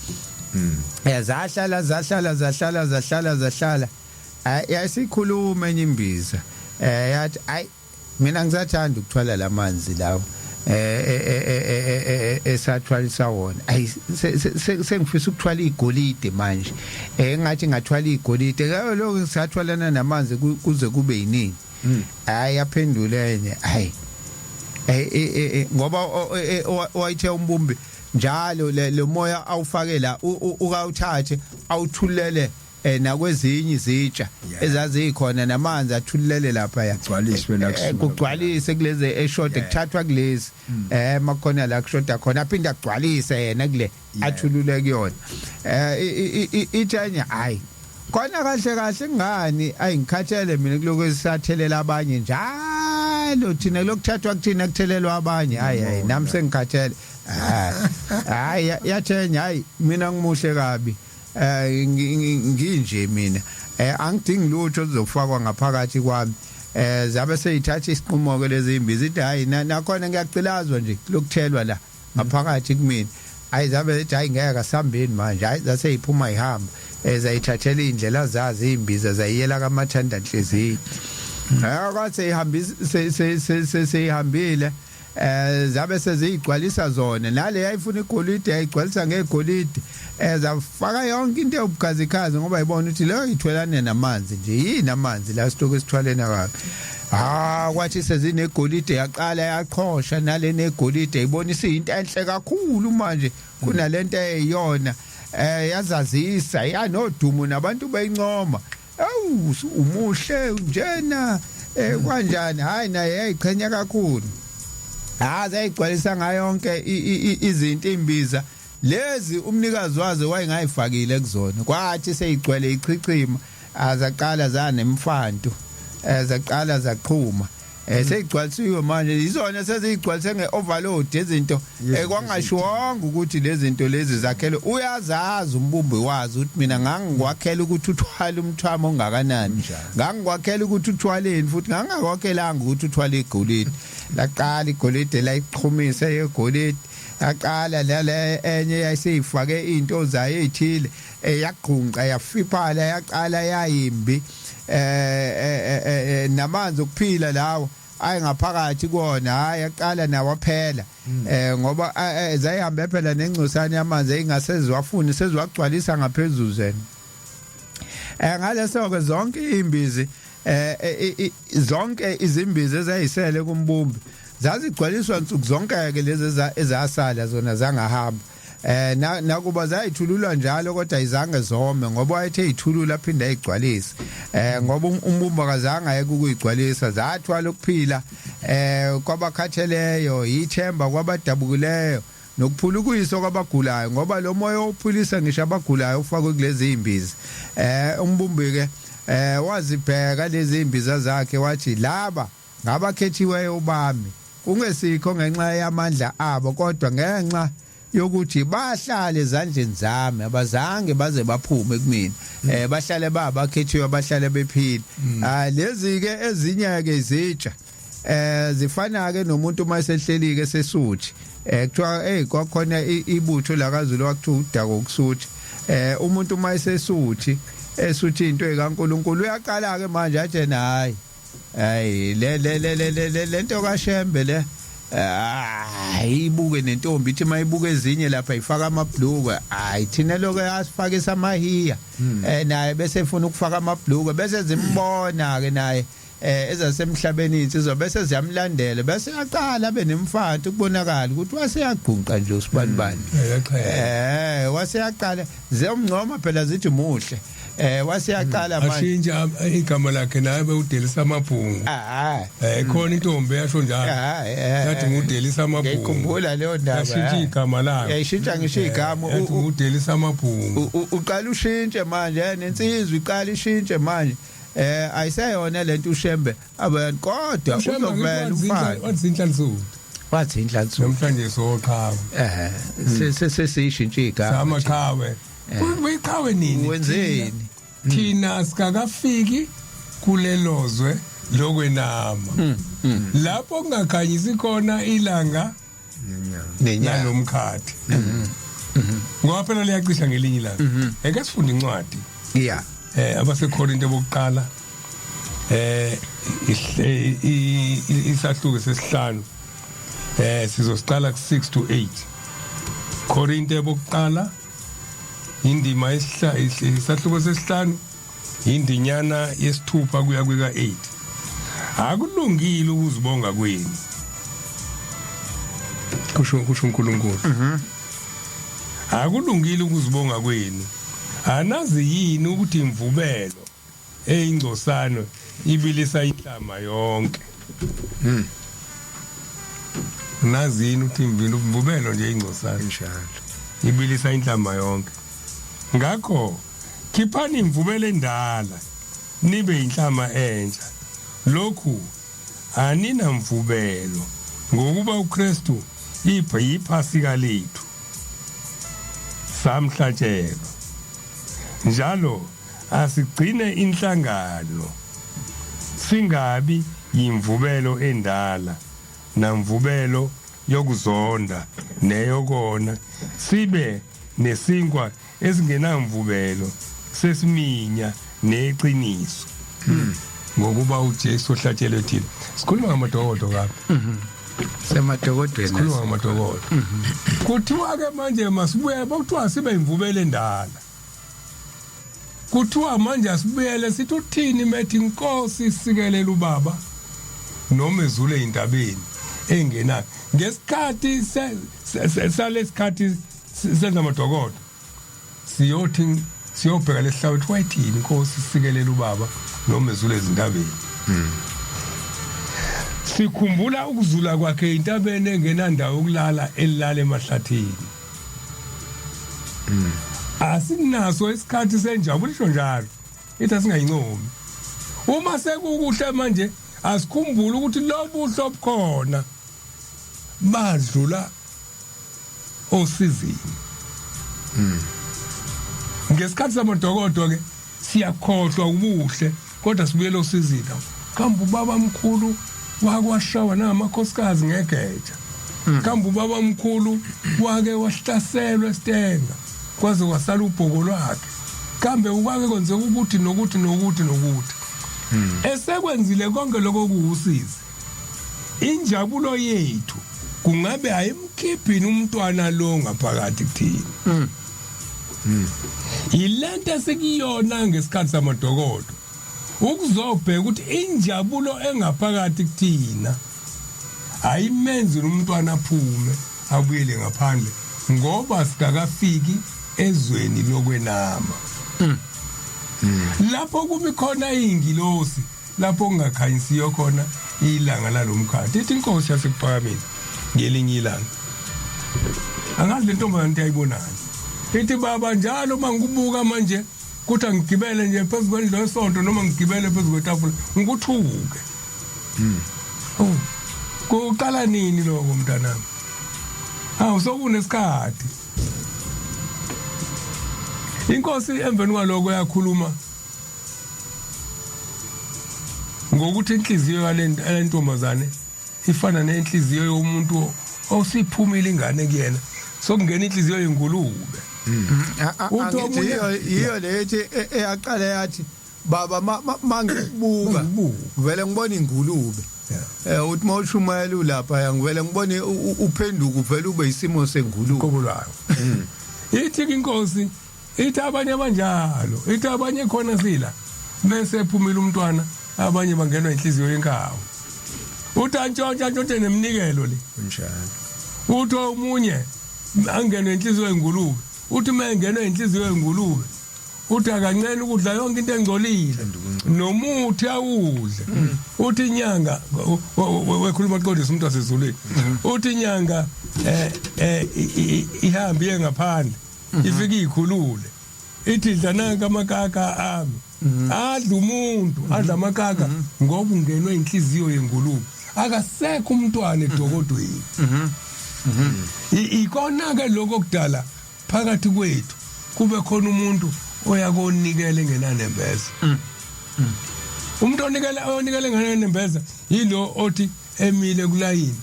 Zahlala, zahlala, zahlala, zahlala, zahlala. Yasikhuluma enye imbiza, yathi, "Ayi, mina ngisathanda ukuthwala lamanzi lawo esathwalisa wona. Ayi, sengifisa ukuthwala igolide manje. Engathi ngathwala igolide lokho ngisathwalana namanzi kuze kube yinini?" Hayi, yaphendula enye, hayi, ngoba wayithe umbumbi njalo lo moya awufake la ukawuthathe awuthulele nakwezinye izitsha ezazikhona, namanzi athulele lapha ya. Kugcwaliswe la kusuka. Kugcwalise kulezi eshode, kuthathwa kulezi makhona la kushoda khona, aphinde agcwalise yena kule athulule kuyona. Itshenye, hayi khona kahle kahle ngani, ayingikhathele mina kuloko esisathelela abanye njalo, thina lokuthathwa kuthina kuthelelwa abanye. Hayi, hayi, nami sengikhathele. Hayi, yathenya, hayi, mina ngimuhle kabi, nginje mina, angidingi lutho oluzofakwa ngaphakathi kwami. Zabe seyithatha isinqumo ke lezi imbiza, ithi, "Hayi, nakhona ngiyacilazwa nje lokuthelwa la ngaphakathi kumina." Hayi, zabe zithi, "Hayi, ngeke, asihambeni manje." Hayi, zase iphuma ihamba, zayithathela indlela zazi imbiza, zayiyela kamathanda nhliziyo. Kwathi ihambisa seyihambile, zabe seziyigcwalisa zona, nale yayifuna igolide yayigcwalisa ngegolide, zafaka yonke into yobukhazikhazi, ngoba ibona ukuthi leyo ithwelane namanzi nje, yini amanzi la sitoke sithwalena kabi. Ha, kwathi sezinegolide yaqala yaqhosha nale negolide, ibona isiyinto enhle kakhulu manje kunalento eyiyona. Yazazisa, yanodumo, nabantu beyincoma, "Awu, umuhle njena, kanjani?" Hayi, naye yayiqhenya kakhulu. Ha, zayigcwalisa ngayo yonke izinto imbiza lezi umnikazi wazo wayengayifakile kuzona. Kwathi seyigcwele ichichima, azaqala zanemfantu, zaqala zaqhuma. Seyigcwalisiwe manje, izona sezigcwalise ngeoverload izinto kwangashiwonga ukuthi lezi zinto lezi zakhele. Uyazazi umbumbi wazi ukuthi mina ngangikwakhela ukuthi uthwale umthwamo ongakanani, ngangikwakhela ukuthi uthwaleni, futhi ngangakwakhelanga ukuthi uthwale igolide. Laqala igolide layiqhumisa yegolide, yaqala lale enye yayiseyifake izinto zayo ezithile, yaqhunqa, yafiphala, yaqala yayimbi. Namanzi okuphila lawo ayi ngaphakathi kuona, hayi, aqala nawo aphela, ngoba zayihambe phela nengcosana yamanzi engaseziwafuni, seziwagcwalisa ngaphezulu zena. Ngaleso ke zonke imbizi, zonke izimbizi ezayisele kumbumbi zazigcwaliswa nsuku zonke ke lezi ezasala zona zangahamba. Nakuba zayithululwa njalo, kodwa izange zome, ngoba wayethe ithulula aphinda ayigcwalise, ngoba umbumbi akazange ayeke ukuyigcwalisa. Zathwala ukuphila kwabakhatheleyo, ithemba kwabadabukileyo, nokuphulukiswa kwabagulayo, ngoba lo moya ophulisa ngisho abagulayo ufakwe kulezi imbizi. Umbumbi ke wazibheka lezi imbiza zakhe, wathi, "Laba ngabakhethiweyo bami, kungesikho ngenxa yamandla abo, kodwa ngenxa yokuthi bahlale ezandleni zami, abazange baze baphume kumina. Bahlale babakhethiwe, bahlale bephila." Ah, lezi ke ezinye ke izitsha zifana ke nomuntu uma esehleli ke sesuthi. Kuthiwa hey, kwakhona ibutho la kaZulu, wakuthiwa udako kusuthi. Umuntu uma esesuthi, esuthi into ekaNkuluNkulu, uyaqala ke manje athi, "Hayi, hayi, le le le le lento kaShembe le." Hayi, ibuke nentombi, ithi mayibuke ezinye lapha ifaka amabhlukwe, hayi, thina lokho asifake samahiya. Naye bese efuna ukufaka amabhlukwe, bese zimbona ke naye. Ezasemhlabeni insizwa bese ziyamlandela, bese yaqala abe nemfati, kubonakala ukuthi waseyagqunqa nje usibanibani. Waseyaqala ziyomncoma phela, zithi muhle. Waseyaqala manje ashintsha igama lakhe naye bewudelisa amabhungu. Khona intombi yasho njalo, yathi ngudelisa amabhungu. Ngiyikhumbula leyo ndaba. Yashintsha igama lakhe. Yayishintsha ngisho igama. Yathi ngudelisa amabhungu. Uqala ushintshe manje, nensizwa iqala ishintshe manje. Ayiseyona lento uShembe abantu, kodwa uzovela umfana. Wathi inhlansuku. Wathi inhlansuku. Namhlanje soqhawe. Sesishintsha igama. Samaqhawe. Uyiqhawe nini? Wenzeni? Thina sikakafiki kulelozwe lokwenama. Lapho kungakhanyisi khona ilanga nenyanga nalomkhathi. Ngoba phela liyacisha ngelinye ilanga. Eke sifunde incwadi. AbaseKorinte bokuqala isahluko sesihlanu, sizosiqala ku6 to 8. Korinte bokuqala, indima isahluko sesihlanu, indinyana yesithupha kuya kwika 8. Akulungile ukuzibonga kwenu, kusho uNkulunkulu. Akulungile ukuzibonga kwenu. Anazi yini ukuthi imvubelo eyingcosano ibilisa inhlama yonke? Nazi yini ukuthi imvubelo nje ingcosano njalo ibilisa inhlama yonke? Ngakho khiphani imvubelo endala, nibe inhlama entsha. Lokhu aninamvubelo, ngokuba uKristu iphasika lethu, samhlatshelwa. Njalo asigcine inhlangano, singabi yimvubelo endala namvubelo yokuzonda neyokona, sibe nesinkwa esingenamvubelo sesiminya neqiniso, ngokuba uJesu ohlatshelwe thina. Sikhuluma ngamadokodo kapha. Semadokodweni. Sikhuluma ngamadokodo. Kuthiwa ke manje masibuye, bokuthiwa sibe imvubelo endala. Kuthiwa manje asibuyele, sithi uthini methi inkosi isikelela ubaba noma ezule indabeni engena ngesikhathi salesikhathi senzamadokodo. Siyothi siyobheka lesihlalo, ukuthi wayithini inkosi isikelela ubaba noma ezule ezintabeni. Sikhumbula ukuzula kwakhe intabeni engenandawo yokulala, elala emahlathini. Asinaso isikhathi senjabulisho njalo, ithi asingayincomi uma sekukuhle. Manje asikhumbule ukuthi lobuhle obukhona badlula osizini ngesikhathi samadokodo. Ke siyakhohlwa ubuhle, kodwa sibuyele osizini. Kambe ubaba mkhulu wakwashawa namakhosikazi ngegeja? Kambe ubaba mkhulu wake wahlaselwa esitenga kwaze kwasala ubhoko lwakhe? Kambe ukwake kwenzeka ukuthi nokuthi nokuthi nokuthi esekwenzile konke lokho kuwusizi? Injabulo yethu kungabe ayimkhiphini umntwana lo ngaphakathi kuthini? Yilento esikuyona ngesikhathi samadokodo, ukuzobheka ukuthi injabulo engaphakathi kuthina ayimenzi umntwana aphume abuyele ngaphandle, ngoba sikakafiki ezweni lokwenama lapho kumi khona ingilosi, lapho kungakhanyisiyo khona ilanga lalomkhathi. Ithi inkosi yasekuphakameni ngelinye ilanga, angazi le ntombazane into ayibonani, ithi, "Baba, njalo uma ngikubuka manje kuthi angigibele nje phezu kwendlu yesonto noma ngigibele phezu kwetafula ngikuthuke." Oh, kuqala nini lokho, mntanami? Hawu, sokunesikhathi. Inkosi emveni kwaloko yakhuluma ngokuthi inhliziyo yalentombazane ifana nenhliziyo yomuntu osiphumile ingane kuyena, sokungena inhliziyo yengulube. Uthi yiyo lethi eyaqala yathi, "Baba, mangikubuka vele ngibona ingulube." Uthi mawushumayela ulapha, ngivele ngibone uphenduka uvele ube isimo sengulube. Qobo lwayo. Ithi inkosi, ithi abanye abanjalo, ithi abanye khona sila bese ephumile umntwana. Abanye bangenwa inhliziyo yenkawu, uthi antshontshe, antshontshe neminikelo le. Kunjalo. Uthi omunye angenwe inhliziyo yengulube, uthi uma engenwe inhliziyo yengulube, uthi akancela ukudla yonke into engcolile nomuthi awudle. Uthi inyanga wekhuluma qondisa umuntu wasezulwini, uthi inyanga ihambe iye ngaphandle, ifike ikhulule, ithi dla nanka amakaka ami. Adla umuntu, adla amakaka ngoba ungenwe inhliziyo yengulube, akasekho umntwana edokodweni. Ikona ke lokho okudala phakathi kwethu kube khona umuntu oyakonikela engenanembeza. Umuntu onikela engenanembeza yilo othi emile kulayini,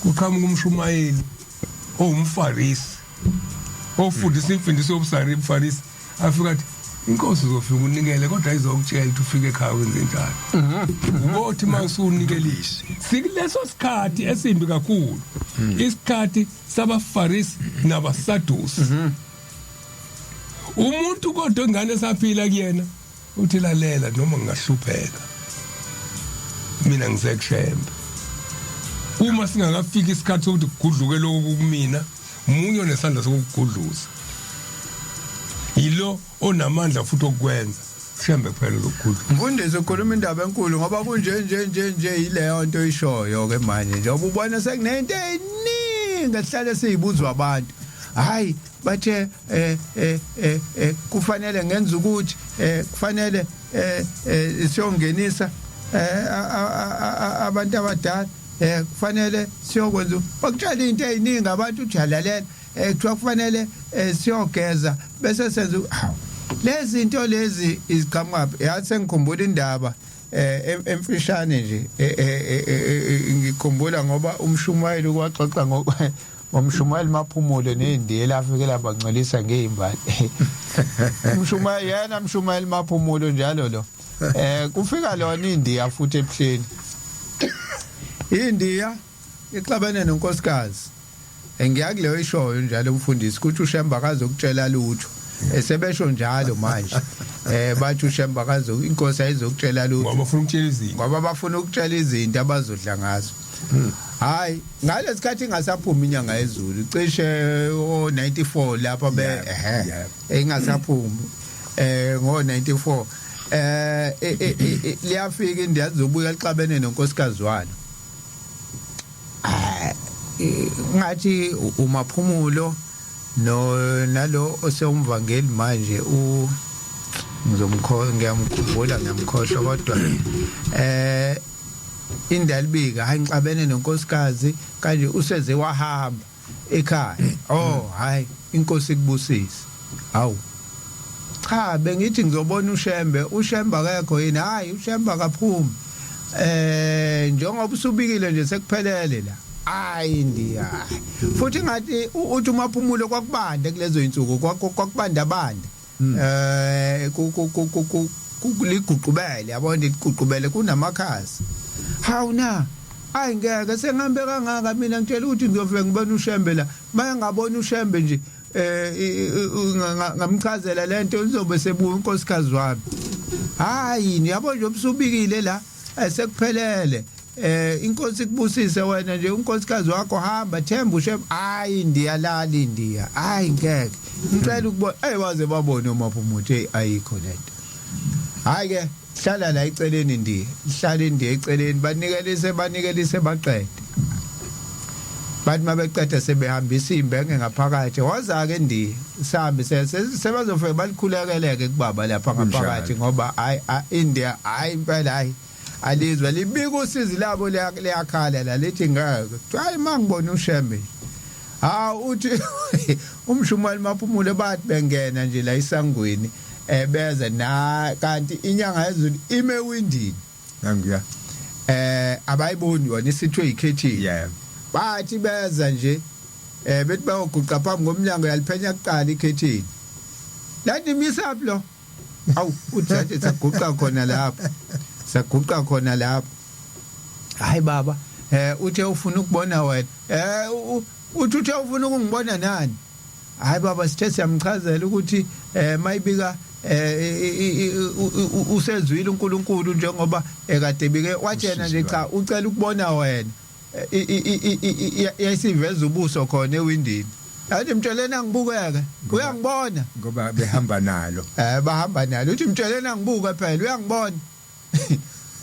kuqhamuka umshumayeli owumfarisi ofundisa imfundiso yobusari, afika athi inkosi uzofika unikele, kodwa izokutshela ukuthi ufike ekhaya wenze njani. Ubothi mawusunikelile. Sikuleso sikhathi esimbi kakhulu, isikhathi sabafarisi nabasadusi. Umuntu kodwa ingane esaphila kuyena uthi lalela, noma ngingahlupheka mina ngisekushembe, uma singakafiki isikhathi sokuthi kugudluke lokhu kumina, munye onesandla sokugudluza, yilo onamandla futhi okukwenza, shembe kuphela lokugudluza. Mfundisi, ukhuluma indaba enkulu, ngoba kunje nje nje nje yileyo nto oyishoyo ke manje, njengoba ubona sekunento eyiningi esihlale siyibuzwa abantu. Hayi, bathe kufanele ngenza ukuthi kufanele siyongenisa abantu abadala, kufanele siyokwenza, bakutshela into eziningi abantu, ujalalela kuthiwa kufanele siyogeza bese senza. Hawu, lezi zinto lezi iziqhamuka yathi. Sengikhumbula indaba emfishane nje, ngikhumbula ngoba umshumayeli kwaxoxa ngomshumayeli Maphumulo nendela afikela bangcolisa ngezimbali. Umshumayeli yena, mshumayeli Maphumulo njalo lo, kufika lona iNdiya futhi ebuhleni, iNdiya ixabene nonkosikazi. Ngiyakuleyo ishoyo njalo umfundisi ukuthi uShemba akazokutshela lutho, esebesho njalo manje, bathi uShemba akazo, inkosi ayizokutshela lutho. Ngoba bafuna ukutshela izinto. Ngoba bafuna ukutshela izinto abazodla ngazo. Hayi, ngalesikhathi ingasaphumi inyanga yezulu, cishe o 94 lapha be ingasaphumi ngo 94, liyafika indiya lizobuya lixabene nonkosikazi walo. Ngathi uMaphumulo no nalo osewumvangeli manje, u ngizomkho ngiyamkhumbula, ngiyamkhohlwa, kodwa indalibika, hayi, ngixabene nonkosikazi kanje, useze wahamba ekhaya. Oh hayi, inkosi ikubusise. Hawu cha, bengithi ngizobona uShembe, uShembe akekho yini? Hayi, uShembe akaphumi, njengoba usubikile nje sekuphelele la. Hayi ndiya futhi ngathi uthi uMaphumulo kwakubanda kulezo insuku, kwakubanda banda, ku ku ku ku liguqubele, yabona, liguqubele kunamakhasi. Hawu na, ayi ngeke, sengihambe kangaka mina, ngitshela ukuthi ngizofika ngibona uShembe la, manje ngabona uShembe nje, ngamchazela lento, izobe sebuya unkosikazi wami. Hayi, yabo nje ubusubikile la, sekuphelele, inkosi ikubusise wena nje, unkosikazi wakho, hamba, themba uShembe. Hayi, ndiyalala indiya, hayi ngeke, ngicela ukubona. Hey, waze babona uMaphumulo, hey, ayikho lento. Hayi ke, hlala la eceleni ndiye, hlala indiye eceleni, banikelise, banikelise, baqede. Bathi mabeqeda sebehambisa imbenge ngaphakathi, woza ke ndiye, sihambe, sebazofika balikhulekeleke kubaba lapha ngaphakathi, ngoba hayi India, hayi impela, hayi alizwe libika usizi labo, liyakhala la, lithi ngeke, hayi mangibona uShembe. Ha, uthi umshumayeli Maphumulo, bathi bengena nje la isangweni, beze na kanti inyanga yezulu ime windini. Nanguya. Abayiboni yona, isithwe ikhethini. Bathi beza nje, bethi bayoguqa phambi komnyango, yaliphenya kuqala ikhethini, lathi misaphi lo? Awu, uthi saguqa khona lapho, saguqa khona lapho. Hayi baba, uthe ufuna ukubona wena, uthi uthe ufuna ukungibona nani? Hayi baba, sithe siyamchazela ukuthi mayibika. Usezwile uNkulunkulu njengoba ekade bike watshena nje, cha, ucela ukubona wena. Yayisiveza ubuso khona ewindini, athi mtshelena ngibukeke, uyangibona. Ngoba behamba nalo. Bahamba nalo, uthi mtshelena ngibuke phela, uyangibona.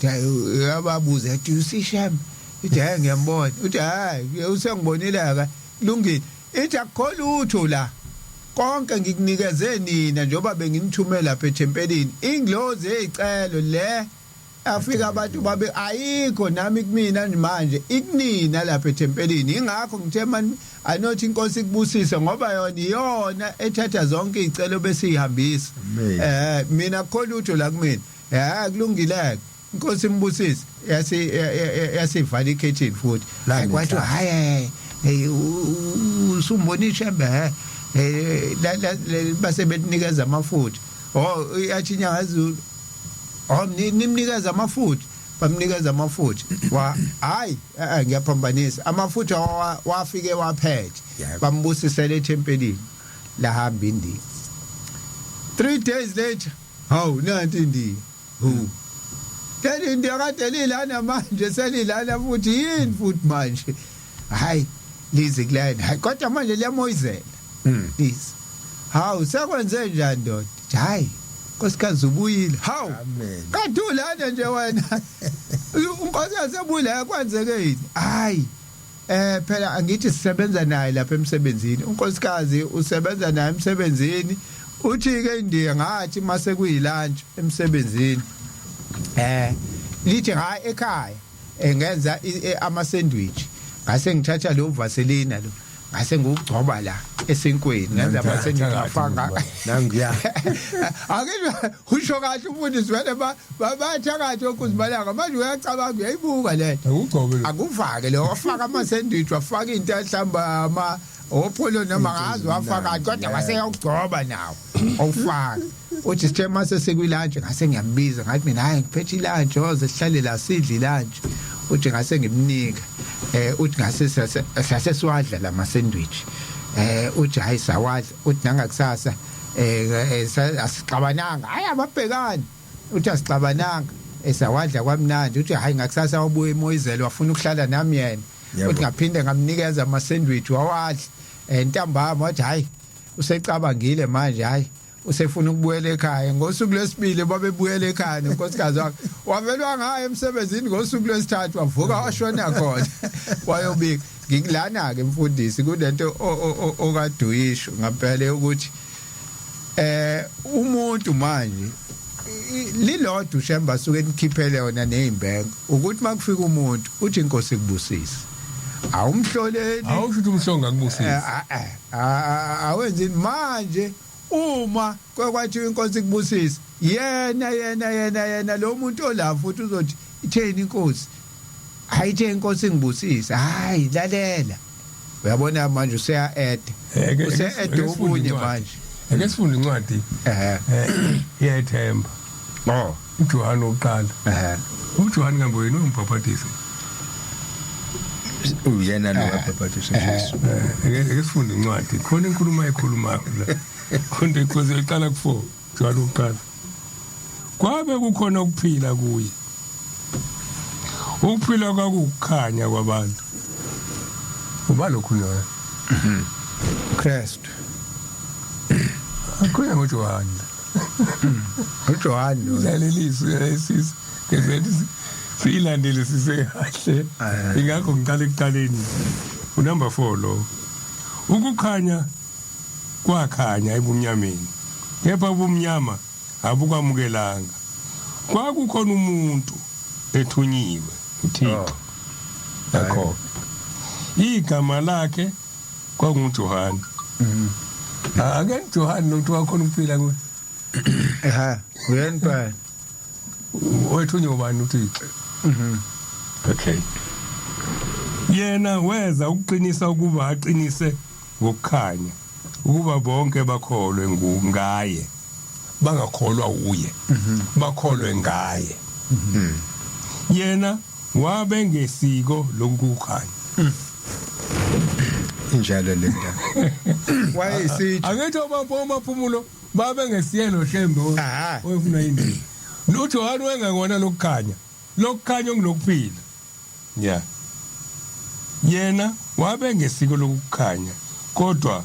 Uyababuza, do you see Shembe? Ithi hayi, ngiyambona. Uthi hayi, usengibonile ke, kulungile. Ithi akukho lutho la, konke ngikunikeze nina njengoba benginithume lapha ethempelini, ingilozi eyicelo le afika abantu babe ayikho nami kumina manje, ikunina lapha ethempelini. Ingakho ngithe mani anothi inkosi ikubusise, ngoba yona iyona ethatha zonke izicelo besihambisa. Amen. Mina akukho lutho la kumina. Kulungile, inkosi imbusise. Yasi yasivala ikhethini futhi. La kwathi ngenhlanhla. Hayi hey, usumbona ishembe, he la base betinikeza amafutha. Oh, yathi inyanga zulu, oh, nimnikeza amafutha, bamnikeza amafutha wa hayi, ngiyaphambanisa, amafutha wafike waphethe. Bambusisele ethempelini, lahamba indiya. 3 days later, hawu, nanti indiya, hu leli indiya kade lilana, manje selilana futhi. Yini futhi manje? Hayi, lize kulana, hayi, kodwa manje liyamoyizela. Lize, hawu, sekwenze njani ndoda? Hayi, nkosikazi ubuyile, hawu. Amen. Kade ulana nje wena, unkosikazi ebuyile, kwenzeke yini? Hayi, phela angithi sisebenza naye lapha emsebenzini, unkosikazi usebenza naye emsebenzini. Uthi ke indiya ngathi mase kuyilunch emsebenzini, lithi hayi, ekhaya engenza ama sandwich, ngase ngithatha lo vaseline lo, ngase ngiwugcoba la esinkweni, ngenza ama sandwich, ngafaka. Nanguya. Ake usho kahle umfundisi, vele bathakathi okuzibalanga manje, uyacabanga, uyayibuka lento. Akugcobe lo. Akufake lo, wafaka ama-sandwich, wafaka into mhlawumbe ama opholo noma ngazi wafaka, kodwa waseyawugcoba nawo, awufaka. Uthi sithe mase sekwi-lunch, ngase ngiyambiza, ngathi mina hayi, ngiphethe ilunch, oze sihlale la sidle ilunch. Uthi ngase ngimnika, uthi ngase sase siwadla la ma-sandwich. Uthi hayi, sawadla. Uthi nangakusasa asixabananga, hayi, ababhekani. Uthi asixabananga, esawadla kwamnandi. Uthi hayi, ngakusasa wabuya emoyizelo, wafuna ukuhlala nami yena. Uthi ngaphinde ngamnikeza ama sandwich, wawadla. Ntambama wathi hayi, usecabangile manje, hayi, usefuna ukubuyela ekhaya. Ngosuku lwesibili babebuyela ekhaya nonkosikazi wakhe, wavelwa ngayo emsebenzini. Ngosuku lwesithathu wavuka washona khona, wayobika. Ngikulana ke mfundisi, kunento okaduyisho ngampela ukuthi umuntu manje lilodwa ushemba asuke nikhiphele yona nezimbengo, ukuthi makufika umuntu uthi inkosi kubusise, awumhloleli. Awusho ukuthi umhlonga kubusise. Awenzi manje uma kwakwathi inkosi kubusise, yena yena yena yena lo muntu ola futhi uzothi itheni inkosi? Hayi, ithe inkosi ngibusise. Hayi, lalela, uyabona manje useya add, use add okunye manje. Ake sifunde incwadi yethemba. Oh. uJohane wokuqala. uJohane kambe wena umbhaphatisi? Uyena lo wabhaphathisa uJesu. Ake sifunde incwadi, khona inkulumo ayikhulumayo la, khona inkosi iqala ku4, Johane wokuqala. Kwabe kukhona ukuphila kuye, ukuphila kwakukhanya kwabantu. Uba lokhu loyo? Christ. Akhona ngoJohane. uJohane lo. Lalelizwi lesisi ngezethi siyilandele sisekahle, ingakho ngiqala ekuqaleni unumber 4 lo. Ukukhanya kwakhanya ebumnyameni, kepha ubumnyama abukwamukelanga. Kwakukhona umuntu ethunyiwe uThixo yakho, igama lakhe kwakunguJohane. Ake Johane lo wakhona ukuphila kuye. Uyena phela. Wethunywa ubani? uThixo. Okay, yena weza ukuqinisa, ukuba aqinise ngokukhanya, ukuba bonke bakholwe ngaye, bangakholwa uye, bakholwe ngaye. Yena wabe ngesiko lokukhanya. Injalo le ndaba. Wayesithi Angithi omaphumulo. Babe ngesiyelo Shembe Aha. oyofuna indlela. UJohane wengekona lokukhanya. Lokukhanya okunokuphila. Yeah. Yena wabe ngesiko lokukhanya kodwa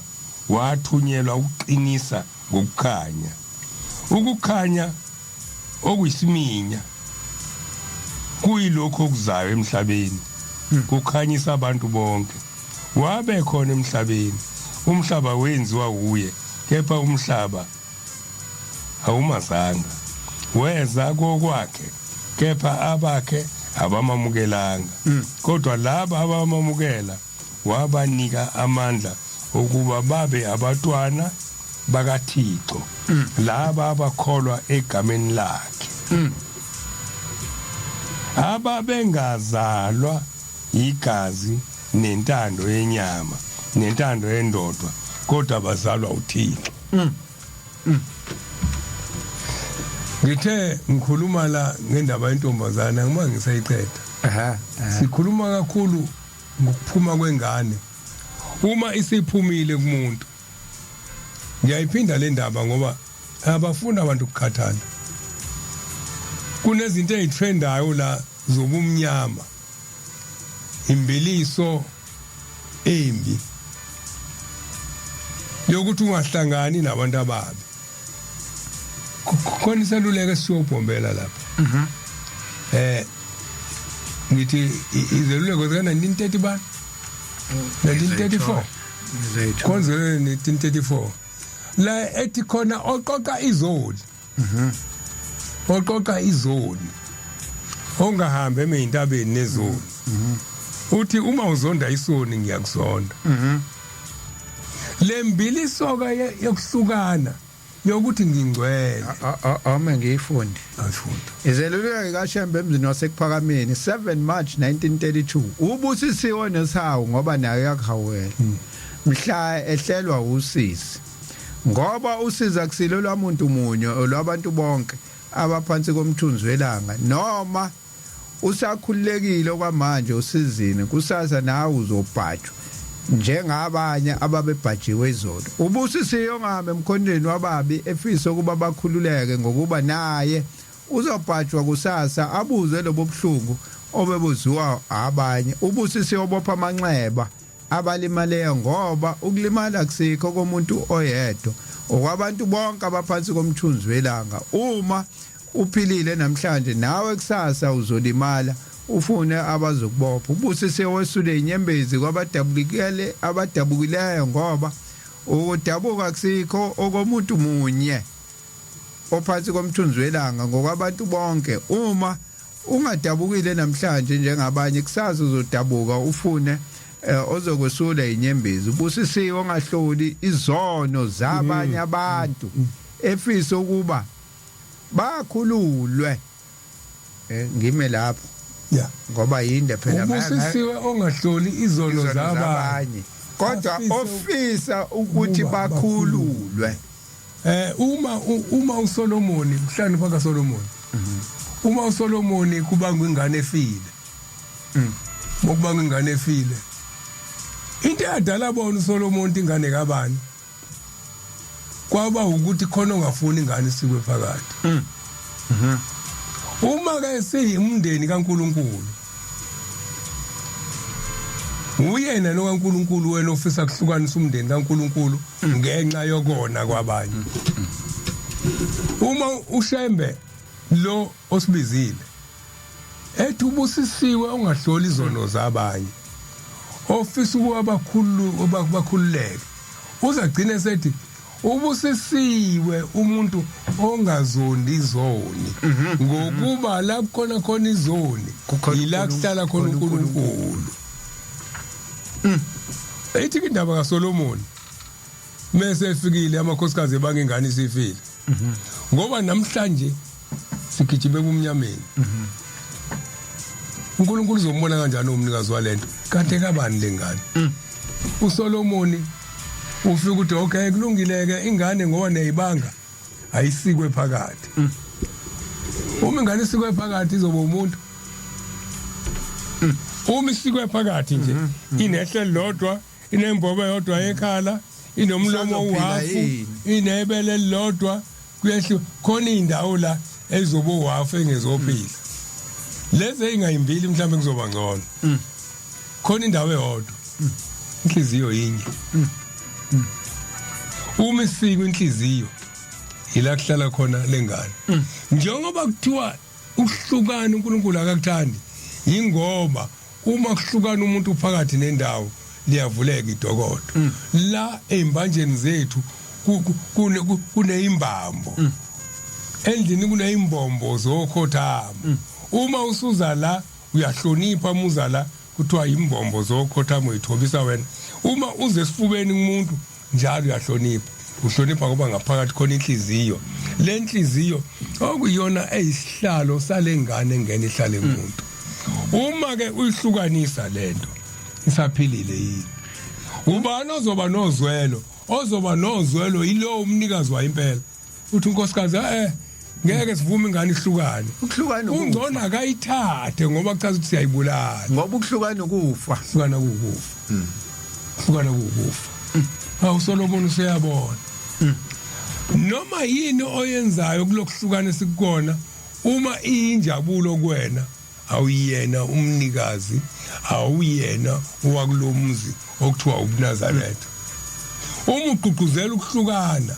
wathunyelwa ukuqinisa ngokukhanya. Ukukhanya okuyisiminya kuyilokho okuzayo emhlabeni kukhanyisa abantu bonke. Wabe khona emhlabeni, umhlaba wenziwa uye, kepha umhlaba awumazanga. Weza kokwakhe, kepha abakhe abamamukelanga. Kodwa laba abamamukela wabanika amandla okuba babe abatwana bakaThixo, laba abakholwa egameni lakhe. Ababengazalwa igazi nentando yenyama nentando yendoda, kodwa bazalwa uThixo. Ngithe ngikhuluma la ngendaba yentombazana ngima ngisayiqeda. Aha. Sikhuluma kakhulu ngokuphuma kwengane. Uma isiphumile kumuntu. Ngiyayiphinda le ndaba ngoba abafuni abantu ukukhathala. Kunezinto ezitrendayo la zobumnyama. Imbiliso embi yokuthi ungahlangani nabantu ababi. Khona iseluleko esiyobhombela lapha. Ngithi izeluleko zika 1930 bani? 1934. Ngizayithola. Khonze 1934. La ethi khona oqoqa izoni. Oqoqa izoni. Ongahambi emintabeni nezoni. Uthi uma uzonda isoni ngiyakuzonda. Lembilisoka yokuhlukana yokuthi ngingcwele. Ame ngiyifunde. Ayifunda. Izeluleko kaShembe emzini waseKuphakameni 7 March 1932. Ubusisiwe nesihawu ngoba nayo yakuhawukela. Mhla ehlelwa usisi. Ngoba usiza kusilo lwamuntu munye olwabantu bonke abaphansi komthunzi welanga noma usakhululekile okwamanje usizini kusasa nawe uzobhajwa njengabanye ababebhajiwe izolo. Ubusisiwe ongahambi emkhondweni wababi efisa ukuba bakhululeke ngokuba naye uzobhajwa kusasa abuzwe lobo buhlungu obebuziwa abanye. Ubusisiwe obopha amanxeba abalimaleyo ngoba ukulimala kusikho komuntu oyedwa, okwabantu bonke abaphansi komthunzi welanga. Uma uphilile namhlanje nawe kusasa uzolimala ufune abazokubopha. Ubusisiwe wesule inyembezi kwabadabukile abadabukileyo ngoba ukudabuka kusikho okomuntu munye ophansi komthunzi welanga, ngokwabantu bonke. Uma ungadabukile namhlanje njengabanye kusasa uzodabuka ufune ozokwesula inyembezi. Ubusisiwe ongahloli izono zabanye abantu efisa ukuba bakhululwe. Ngime lapho. Yeah. Ngoba yinde phela Ubusisiwe ongahloli izono izono zabanye. zabanye kodwa Afise ofisa ukuthi ukuba bakhululwe. Uma uSolomoni, mhlawumbe kaSolomoni. Uma uSolomoni kubangwa ingane efile. Ngokubanga ingane efile. Into eyadala bona uSolomoni ingane kabani? Kwaba ukuthi khona ongafuni ingane isikwe phakathi. Uma ke siyimndeni kaNkuluNkulu, uyena lo kaNkuluNkulu wena ofisa kuhlukanisa umndeni kaNkuluNkulu ngenxa yokona kwabanye. Uma uShembe lo osibizile ethi ubusisiwe ongahloli izono zabanye ofisa ukuba bakhulu bakhululeke, uzagcina sethi ubusisiwe umuntu ongazondi izoni, ngokuba la kukhona khona izoni Kukhona yila kuhlala khona uNkulunkulu. Ithi indaba kaSolomon mase efikile amakhosikazi ebanga ingane isifile, ngoba namhlanje sigijime kumnyameni. uNkulunkulu uzombona kanjani umnikazi walento? Kanti kabani lengane? uSolomoni ufika ukuthi okay kulungile ke ingane ngoba neyibanga ayisikwe phakathi. Uma ingane isikwe phakathi izoba umuntu. Uma isikwe phakathi nje inehle lodwa, inembobo yodwa ekhala, Inomlomo Isazophila uhafu, yini? inebele elilodwa, kuyehluka. Khona indawo la ezoba uhafu engezophila. Lezi engayimbili mhlawumbe kuzoba ngcono. Khona indawo eyodwa. Inhliziyo yinye. Uma isiko inhliziyo ila kuhlala khona lengane. Njengoba kuthiwa ukuhlukana uNkulunkulu akakuthandi, ingoba uma kuhlukana umuntu phakathi nendawo liyavuleka idokodo. La ezimbanjeni zethu kuneyimbambo. Endlini kuneyimbombo zokhothama. Uma usuza la uyahlonipha, umuza la kuthiwa imbombo zokhothama uyithobisa wena. Uma uze esifubeni kumuntu njalo uyahlonipha, uhlonipha ngoba ngaphakathi khona inhliziyo. Le nhliziyo okuyona eyisihlalo salengane engena ihlale umuntu. Uma ke uyihlukanisa lento isaphilile yini? Ubani ozoba nozwelo? Ozoba nozwelo yilowo umnikazi wayo impela. Uthi unkosikazi, ngeke sivume ingane ihlukane. Ukuhlukana ukufa. Ungcono akayithathe ngoba kuchaza ukuthi siyayibulala. Ngoba ukuhlukana ukufa. Kuhlukana kukufa. Kuhlukana kukufa. Awu Solomon useyabona. Noma yini oyenzayo kulokuhlukana esikukona, uma iyinjabulo kuwena, awuyena umnikazi, awuyena owakulomuzi okuthiwa ubuNazaretha. Uma ugqugquzela ukuhlukana,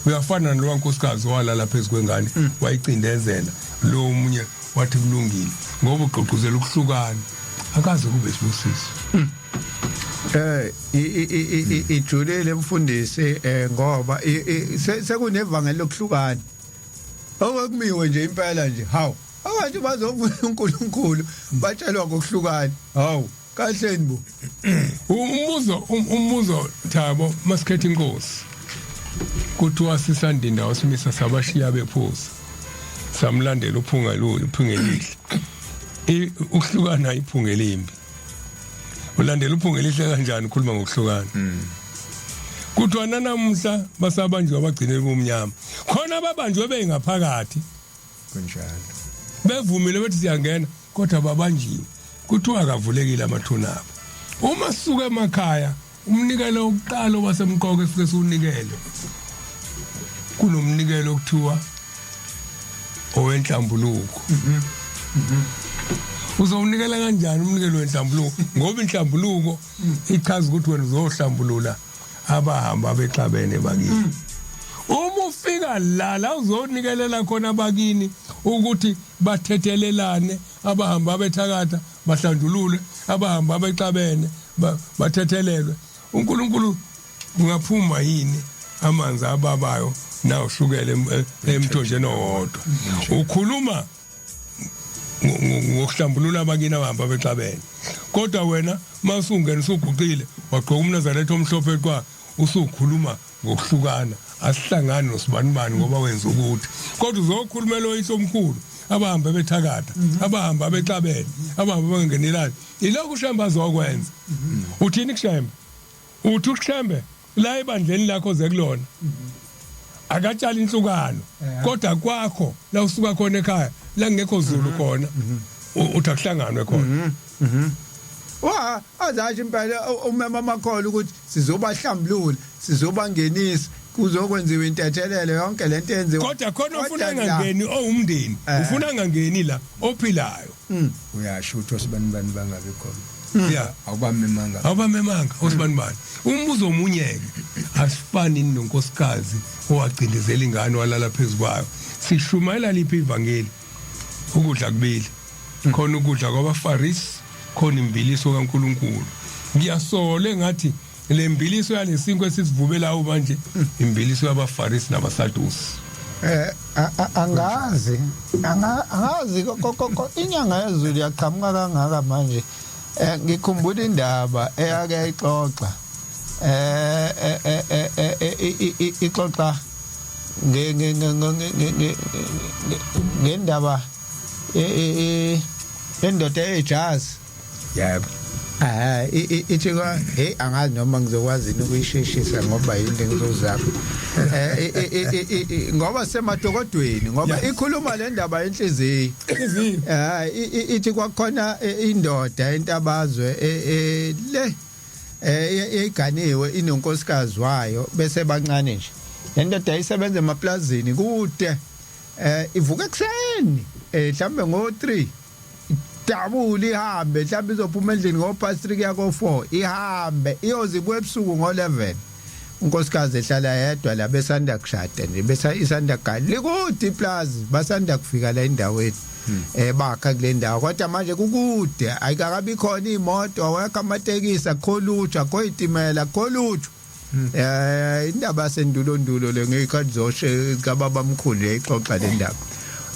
uyafana nalowa nkosikazi owalala phezu kwengane wayicindezela, lo omunye wathi kulungile, ngoba ugqugquzela ukuhlukana, akaze kube isibusiso. Ijulile mfundisi, ngoba sekunevangeli lokuhlukana. Okwekumiwe nje impela nje, hawu, abantu bazofuna uNkulunkulu batshelwa ngokuhlukana. Hawu, kahleni bo. Umbuzo Thabo, masikhethe inkosi kuthiwa sisandinda wasimisa sabashiya bephuza, samlandela uphunga lolu uphunga elihle. Ukuhlukana iphunga elimbi, ulandela uphunga elihle kanjani ukhuluma ngokuhlukana? Kuthiwa nanamuhla basabanjwe abagcine bomnyama khona, ababanjwe bengaphakathi. Kunjalo. Bevumile bethi siyangena, kodwa babanjiwe, kuthiwa akavulekile amathuna abo. Uma sisuka emakhaya, umnikelo wokuqala wasemqoka esike siwunikele, kunomnikelo okuthiwa owenhlambuluko. Uzowunikela kanjani umnikelo wenhlambuluko? Ngoba inhlambuluko ichaza ukuthi wena uzohlambulula abahamba bexabene bakini. Uma ufika la uzonikelela khona abakini ukuthi bathethelelane, abahamba bethakatha bahlanjululwe, abahamba bexabene bathethelelwe. uNkulunkulu ungaphuma yini amanzi ababayo nawushukela emthonjeni owodwa? Ukhuluma ngokuhlambulula abakini abahamba bexabene, kodwa wena mawusungena usuguqile wagqoka umNazaretha omhlophe kwa, usukhuluma ngokuhlukana, asihlangani nosibanibani ngoba wenza ukuthi, kodwa uzokhulumela oyihlo omkhulu abahamba bethakatha, abahamba bexabene, abahamba bengenelani. Ilokhu uShembe azokwenza. Uthini kuShembe? Uthi uShembe la ebandleni lakho zekulona akatshala inhlukano, kodwa kwakho la usuka khona ekhaya la ngekho Zulu khona, uthi akuhlanganwe khona. Wa azasho impela umema amakholo ukuthi sizobahlambulula, sizobangenisa, kuzokwenziwa intethelelo, yonke lento yenziwa. Kodwa khona ufuna angangeni owumndeni, ufuna angangeni la ophilayo. Uyasho ukuthi osibani bani bangabe khona. Awubamemanga. Awubamemanga osibani bani. Umbuzo omunye ke, asifani nonkosikazi owagcindezela ingane walala phezu kwayo? Sishumayela liphi ivangeli? Ukudla kubili khona, ukudla kwabaFarisi, khona imbiliso kaNkuluNkulu. Ngiyasola engathi le mbiliso yalesinkwa esisivubelayo manje imbiliso yabaFarisi nabaSadusi. Angazi angazi inyanga yezulu yaqhamuka kangaka manje. Ngikhumbula indaba eyake yayixoxa, ixoxa ngendaba endoda ejazi. Yebo. Ithi kwa, hey, angazi noma ngizokwazi yini ukuyisheshisa ngoba yinto engizozama. Ngoba semadokodweni, ngoba ikhuluma le ndaba yenhliziyo. Inhliziyo. Ithi kwakhona indoda entabazwe le. Yayiganiwe inonkosikazi wayo bese bancane nje. Le ndoda yayisebenza emaplazini kude. Ivuka ekuseni mhlambe ngo3 dabula ihambe, mhlawumbe izophuma endlini ngo-past 3 kuya ko-4, ihambe iyoze ibuye ebusuku ngo-11. Unkosikazi ehlala yedwa la, besanda kushada nje, besa isanda gali likude iplazi, basanda kufika la endaweni, bakha kule ndawo, kodwa manje kukude, ayikakabi khona imoto, awekho amatekisi, akukho lutho, akukho itimela, akukho lutho. Indaba yasendulo le, ngeyikhathi zoshe kababa mkhulu yayixoxa le ndaba.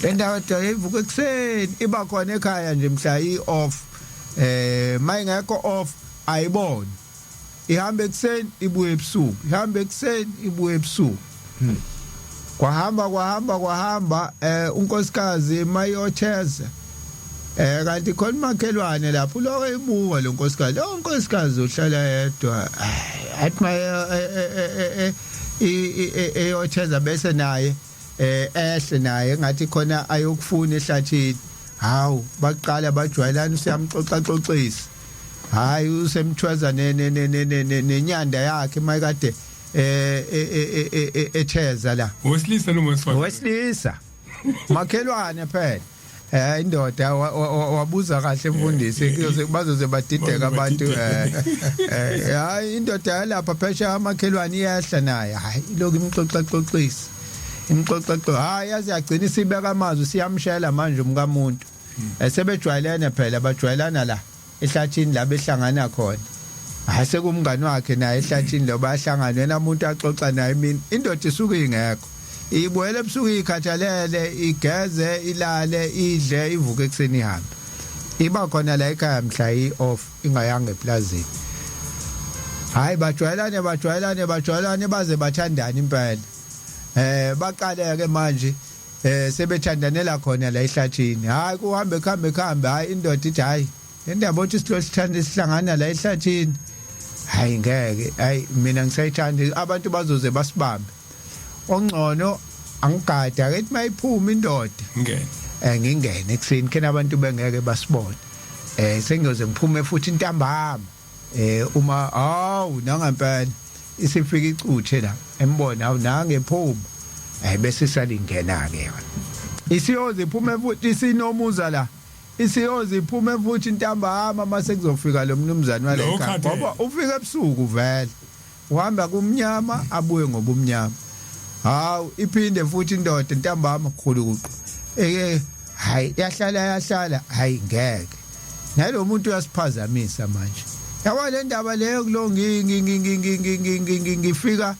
Le ndaba ivuka ekuseni, iba khona ekhaya nje mhla i-off. Mayingekho off ayiboni. Ihamba ekuseni ibuye ebusuku, ihamba ekuseni ibuye ebusuku. Kwahamba kwahamba kwahamba, unkosikazi mayotheza kanti khona umakhelwane lapho lokho ebuka lo nkosikazi, lo nkosikazi uhlala yedwa, athi maye eyotheza bese naye ehle naye ngathi khona ayokufuna ehlathini. Hawu, baqala bajwayelana, usiyamxoxa xoxisa, hayi usemthweza ne nenyanda yakhe mayikade etheza la. Owesilisa noma owesifazane? Owesilisa, makhelwane phela. Indoda, wabuza kahle mfundisi, kuyoze bazoze badideka abantu. Hayi, indoda yalapha phesha amakhelwane iyehla naye, hayi lokhu imxoxa xoxisa, imxoxa xo, hayi yazi yagcina isibeka amazwi, siyamshela manje umkamuntu. Sebejwayelene phela, bajwayelana la ehlathini la behlangana khona, hayi sekumngani wakhe naye ehlathini lo, bayahlangana, yena umuntu axoxa naye mina. Indoda isuke ingekho, ibuyele ebusuku ikhathalele, igeze, ilale, idle, ivuke ekuseni ihambe. Iba khona la ekhaya mhla i-off ingayanga eplazini. Hayi bajwayelane, bajwayelane, bajwayelane baze bathandana impela. Baqale ke manje sebethandanela khona la ehlathini. Hayi kuhambe kuhambe kuhambe, hayi indoda ithi, hayi le ndaba othi silo sithanda sihlangana la ehlathini, hayi ngeke, hayi mina ngisayithanda, abantu bazoze basibambe, ongcono angigada ke, ithi mayiphuma indoda ngene. Ngingene ekuseni khena abantu bengeke basibone, sengiyoze ngiphume futhi intambama. Uma hawu nangempela isifika icuthe la, embona, hawu nange ephuma, bese salingena ke yona, isiyoze iphume futhi isinomuza la, isiyoze iphume futhi intambama mase kuzofika lo mnumzane wale Lo ekhaya, okhathele. ngoba ufika ebusuku vele, uhamba kumnyama abuye ngobumnyama. Hawu iphinde futhi indoda ntambama khulukuqu, hayi yahlala yahlala, hayi ngeke nalo muntu uyasiphazamisa manje, yabo le ndaba leyo kulo ngifika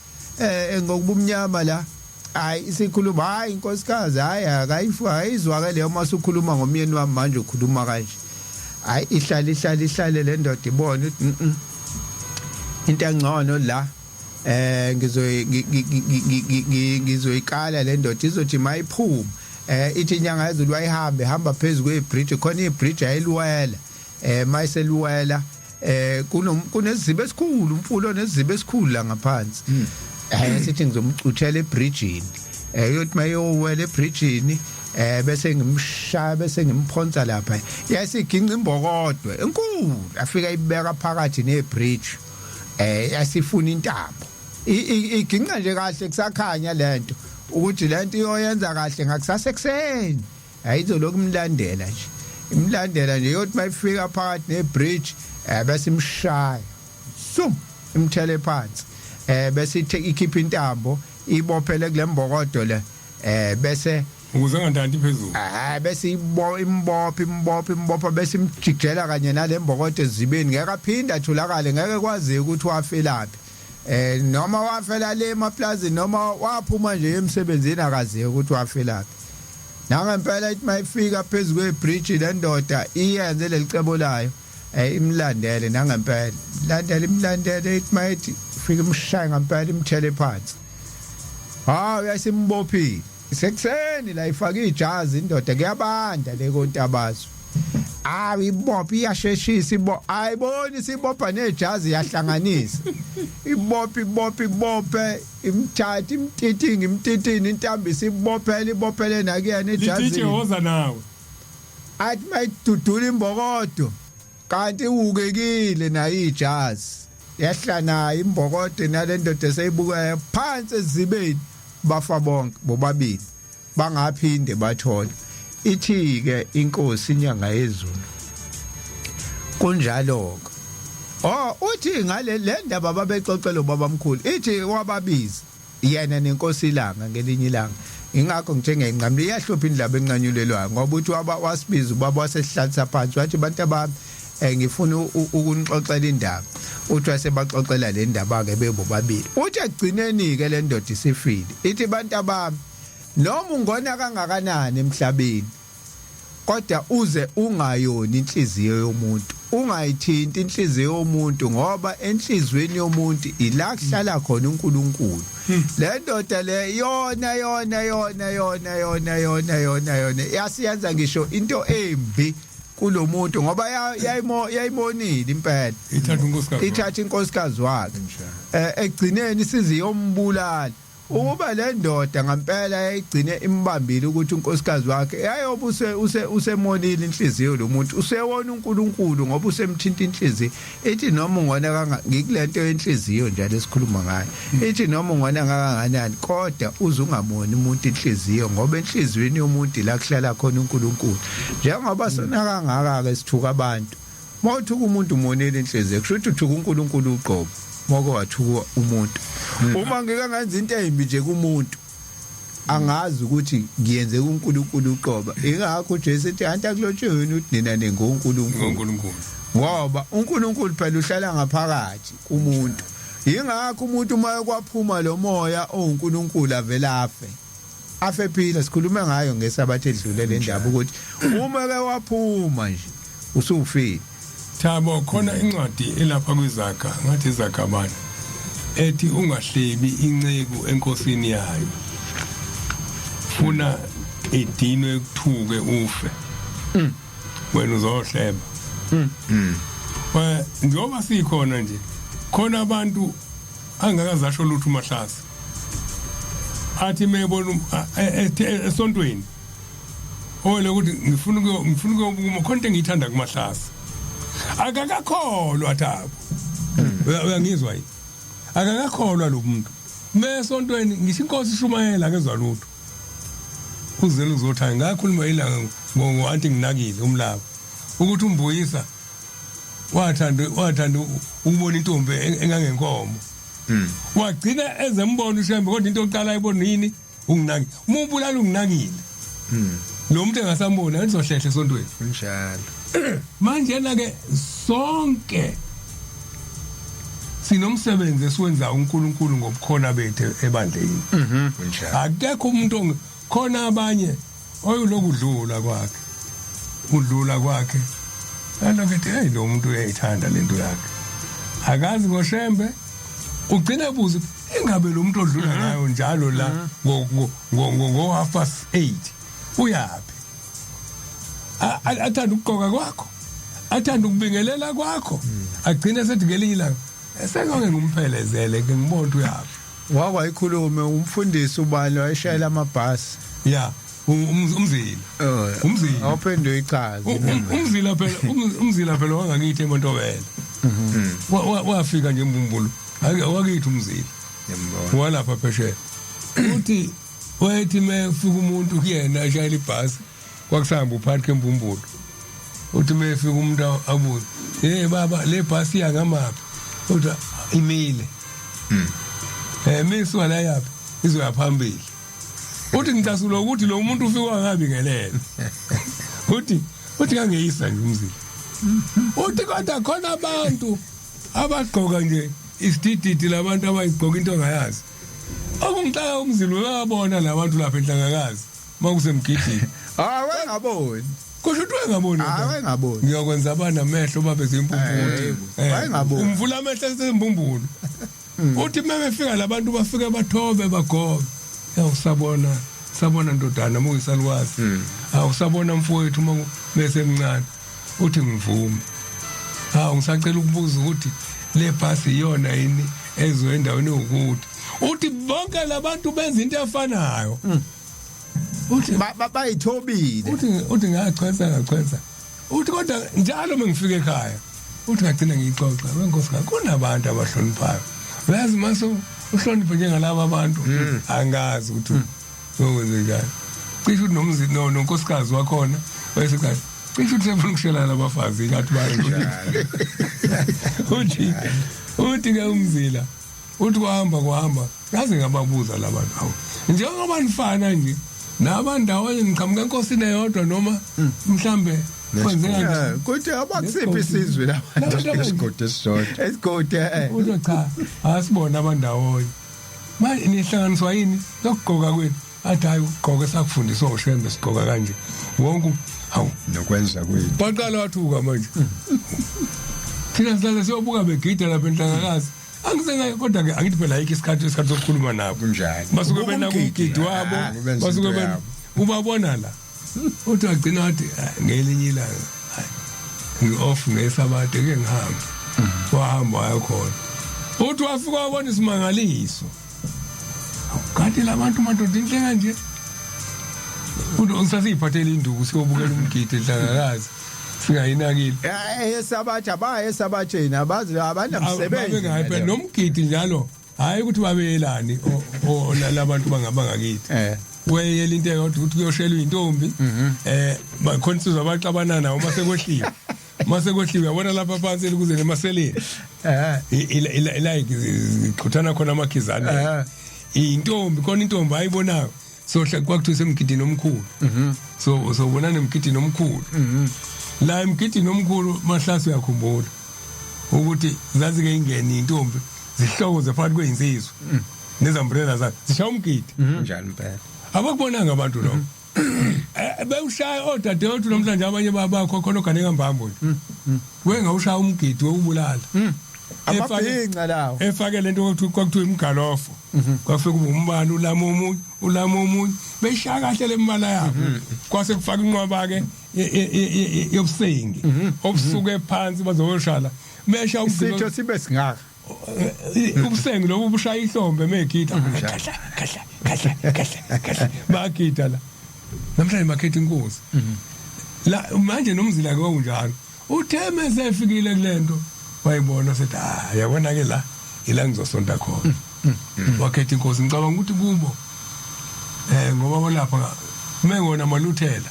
ngokubumnyama la, hayi isikhuluma, hayi inkosikazi, hayi akayifu, ayizwake leyo masukhuluma ngomyeni wami manje ukhuluma kanje. Hayi ihlale ihlale ihlale le ndoda, ibone ukuthi into engcono la ngizoyikala le ndoda, izothi mayiphuma, ithi inyanga yezulu wayihambe hamba phezulu kwebridge, khona ibridge ayiluwela, mayiseluwela kuneziba esikhulu, umfulo neziba esikhulu la ngaphansi, sithi ngizomcuthela ebridgeini, uyothi mayowela ebridgeini bese ngimshaya, bese ngimphonsa lapha. Yasiginqa imbokodwe enkulu, afika ibeka phakathi nebridge, yasifuna intambo, iginqa nje kahle kusakhanya lento, ukuthi lento iyoyenza kahle ngakusasa ekuseni, ayizolokhu imlandela nje, imlandela nje, yothi mayifika phakathi nebridge bese imshaya sum, imthele phansi, bese ithe ikhipha intambo, ibophele kule mbokodo le, bese ukuze angantanti phezulu. Ah, bese ibo imbopha imbopha imbopha, bese imjikjela kanye nale mbokodo ezibeni, ngeke aphinde atholakale, ngeke kwaziwe ukuthi wafelaphi, noma wafela le emaplazini noma waphuma nje emsebenzini, akaziwe ukuthi wafelaphi. Nangempela ithi mayifika phezulu kwebridge le ndoda iyenze lelicebo layo, imlandele, nangempela imlandele, imlandele, ithi mayithi fika imshaya ngempela, imthele phansi. Hawu yasimbophile sekuseni la, ifaka ijazi indoda, kuyabanda le kontabazo. Awu ibopha, iyasheshisa ibo, ayiboni sibopha nejazi, yahlanganisa, ibopha ibopha ibophe, imthatha imtitingi imtitini intambi, isibophele ibophele nakuyena lititshe ejazini. Woza nawe. Athi mayidudula imbokodo kanti iwukekile nayo ijazi. Yehla nayo imbokode nalendoda eseyibuka phansi ezibeni, bafa bonke bobabili, bangaphinde bathola. Ithi ke inkosi inyanga yezulu kunjalo ke. Oh, uthi ngale le ndaba babexoxela ubabamkhulu, ithi wababiza yena nenkosi ilanga ngelinye ilanga. Ingakho ngithe ngiyayinqamula, iyahlupha indaba enqanyulelwayo, ngoba uthi waba wasibiza ubaba wasesihlalisa phansi, wathi bantu abami, ngifuna ukunixoxela indaba. Uthi wasebaxoxela le ndaba ke bebobabili. Uthi ekugcineni ke le ndoda isifile, ithi bantu abami, noma ungona kangakanani emhlabeni, kodwa uze ungayoni inhliziyo yomuntu, ungayithinti inhliziyo yomuntu, ngoba enhlizweni yomuntu ila kuhlala khona uNkulunkulu. Le ndoda le yona yona yona yona yona yona yona yona yasiyenza ngisho into embi kulomuntu, ngoba yayimonile impela. Ithatha unkosikazi. Ithatha inkosikazi wakhe, egcineni siziyombulala. Ukuba le ndoda ngempela yayigcine imbambile ukuthi unkosikazi wakhe yayobe usemonile inhliziyo lo muntu, usewona uNkulunkulu ngoba usemthinta inhliziyo. Ithi noma ungona kanga, ngikulento yenhliziyo njalo esikhuluma ngayo, ithi noma ungona kangakanani, kodwa uze ungamoni umuntu inhliziyo, ngoba enhliziyweni yomuntu la kuhlala khona uNkulunkulu. Njengoba sona kangaka ke sithuka abantu, mawuthuka umuntu umonile inhliziyo, kusho ukuthi uthuka uNkulunkulu uqobo. Moko wathuka umuntu, uma ngike ngenza into embi nje kumuntu, angazi ukuthi ngiyenze kuNkulunkulu uqobo. Ingakho uJesu ethi anti akulotshiwe yini ukuthi nina ningoNkulunkulu? NgoNkulunkulu. Ngoba uNkulunkulu phela uhlala ngaphakathi kumuntu. Yingakho umuntu uma ekwaphuma lo moya owuNkulunkulu avela afe, afe phila. Sikhulume ngayo ngesabatha edlule le ndaba, ukuthi uma ke waphuma nje usufile. Thabo, khona incwadi elapha kwizaga, ngathi izaga bani, ethi ungahlebi inceku enkosini yayo, funa idinwe kuthuke ufe, wena uzohleba. We njengoba sikhona nje, khona abantu angakazasho lutho uMahlase, athi mebona esontweni owele ukuthi ngifuna ukuyobukuma khona into engiyithanda kuMahlase, akakakholwa. Thabo, uyangizwa yini? Akakakholwa lo muntu. Mesontweni ngisho inkosi ishumayela akezwa lutho, uzele uzothi ngakhuluma ilanga ngo-anti nginakile umlaba ukuthi umbuyisa wathanda ukubona intombi engangenkomo, wagcina ezembona uShembe, kodwa into yokuqala ayibona yini? Unginakile. Uma ubulala unginakile, lo muntu engasamboni, ayizohlehle esontweni. Kunjalo. Manje na ke sonke sinomsebenzi esiwenza uNkulunkulu ngobukhona bethu ebandleni. Kunjalo. Akekho umuntu khona abanye oyulokudlula kwakhe, udlula kwakhe alokhu ethi, hey, lo muntu uyayithanda lento yakhe, akazi ngoShembe. Ugcina ebuza, ingabe lo muntu odlula ngayo njalo la ngo 8:30 uyaphi? Athanda ukugqoka kwakho, athanda ukubingelela kwakho, agcine sethi ngelinye ilanga esengake ngumphelezele ke ngibona ukuthi uyaphi. Wakwayikhulume umfundisi ubani wayeshayela amabhasi? Ya, umzila. Umzila. Awuphendule ichaze. Umzila phela, umzila phela wangakithi eMontobele. Wafika nje embumbulu wakithi umzila. Ngiyambona. Walapha phesheya. Uthi wayethi mefika umuntu kuyena ashayela ibhasi, kwakusahamba uphakathi embumbulu, uthi mefika umuntu abuze, hey baba, le bhasi iya ngamaphi? Uthi imile. Misuka la yaphi? Izoya phambili. Uthi ngicasula ukuthi lo muntu ufika wangabingelela. Uthi kangeyisa nje umzila. Uthi kodwa khona abantu abagqoka nje isidididi, labantu abayigqoka into ongayazi. Okungixaka umzila, uyabona labantu lapha enhlangakazi makusemgidini. Ah, wayengaboni. Kusho ukuthi wayengaboni. Ah, wayengaboni. Ngiyokwenza abanamehlo babe zimpumputhe. Wayengaboni. Umvula amehlo esembumbulu. Uthi uma befika labantu bafike bathobe bagobe, awusabona, sabona ndodana muyisalukwazi, awusabona mfowethu uma besemncane. Uthi ngivume, hawu, ngisacela ukubuza ukuthi le bhasi iyona yini ezo endaweni ukuthi. Uthi bonke labantu benza into efanayo. Uthi Bayithobile. Uthi ngachwensa ngachwensa. Uthi kodwa njalo mengifika ekhaya Uthi ngagcina ngiyixoxa wenkosi kunabantu abahloniphayo. Uyazi mase uhloniphe njengalaba abantu angazi ukuthi uyokwenze njani. Cishe ukuthi nomzi no nonkosikazi wakhona wayeseqala cishe ukuthi sefuna ukushelana abafazi ngathi bayanjalo. Uthi ke umzila uthi kwahamba kwahamba ngaze ngababuza labantu hawu njengoba nifana nje nabandawonye niqhamuka enkosini eyodwa noma mhlambe kwenzeka nje Kuthi abakusiphi isizwe labantu Isigodi esisodwa. Esigodi eh. Uthi cha asibona abandawonye manje nihlanganiswa yini lokugqoka kwenu? Athi hayi ukugqoka esakufundiswa uShembe sigqoka kanje wonke hawu Nokwenza kwethu. Baqala wathuka manje. Thina sihlale siyobuka begida lapha enhlangakazi. Angisengaye kodwa ke angithi phela ayikho isikhathi sokukhuluma nabo. Kunjalo. Basuke bena kumgidi wabo, Ah, benza basuke into bena yabo. ubabona la. Uthi wagcina wathi "Ah, ngelinye ilanga hayi, ngi-off ngesabatha ke ngihambe. Wahamba waya khona. Uthi wafika wabona isimangaliso. Kanti labantu madoda inhle kanje. Uthi usasiyiphathele induku siyobukela umgidi enhlangakazi. Singayinakile. Esabatha ba esabatheni abazi abanamsebenzi. Babengayi phela nomgidi njalo hayi ukuthi babeyelani labantu bangabangakithi. Weyela into eyodwa ukuthi kuyoshelwa intombi bakhona insizwa abaxabana nawo mase kwehliwe. Mase kwehliwe yabona lapha phansi kuze nemaseleni. Like zixhuthana khona amakhizane. Intombi khona intombi ayibonayo. So kwakuthiwa semgidini omkhulu. So sobona nemgidini omkhulu. La emgidini omkhulu mahlasi uyakhumbula ukuthi zazike ingene intombi zihlokoze phakathi kwezinsizwa. Nezambrella zakhe zishaya umgidi. Kunjalo impela. Abakubonanga abantu lokho. Bewushaya odadewethu namhlanje abanye babakho khona ogane kambambo nje. Wengawushaya umgidi wokubulala. Amabhinca lawo. Efake lento kwakuthiwa imgalofo. Kwafika kube umbala ulama omunye, ulama omunye. Beyishaya kahle lemibala yabo. Kwase kufaka inqwaba ke yobusengi. Obusuke phansi bazoshala. Mesha umgidi. Isitho sibe singaka. Ubusengi lobu bushaya ihlombe megida. Khahla khahla khahla khahla khahla. Bagida la. Namhlanje bakhetha inkosi. La manje nomzila ke unjalo. Utheme sefikile kulento wayibona sethi ah yabona ke la ila ngizosonta khona. Wakhetha inkosi ngicabanga ukuthi kubo ngoba lapha mengona amaluthela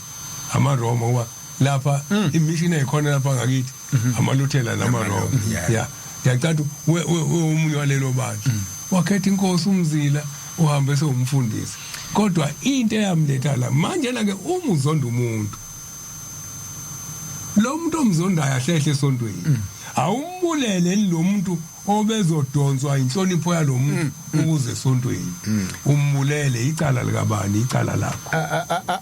amaRoma ngoba lapha imission ekhona lapha ngakithi amaluthela namaRoma. Yeah. Ngiyacatha omunye walelo bandla. Wakhetha inkosi umzila uhambe sewumfundisi. Kodwa into eyamletha la manje la ke uma uzonda umuntu lo muntu omzondayo ahlehle esontweni awumbulele lo muntu obezodonswa inhlonipho yalomuntu ukuze esontweni umbulele icala likabani icala lakho.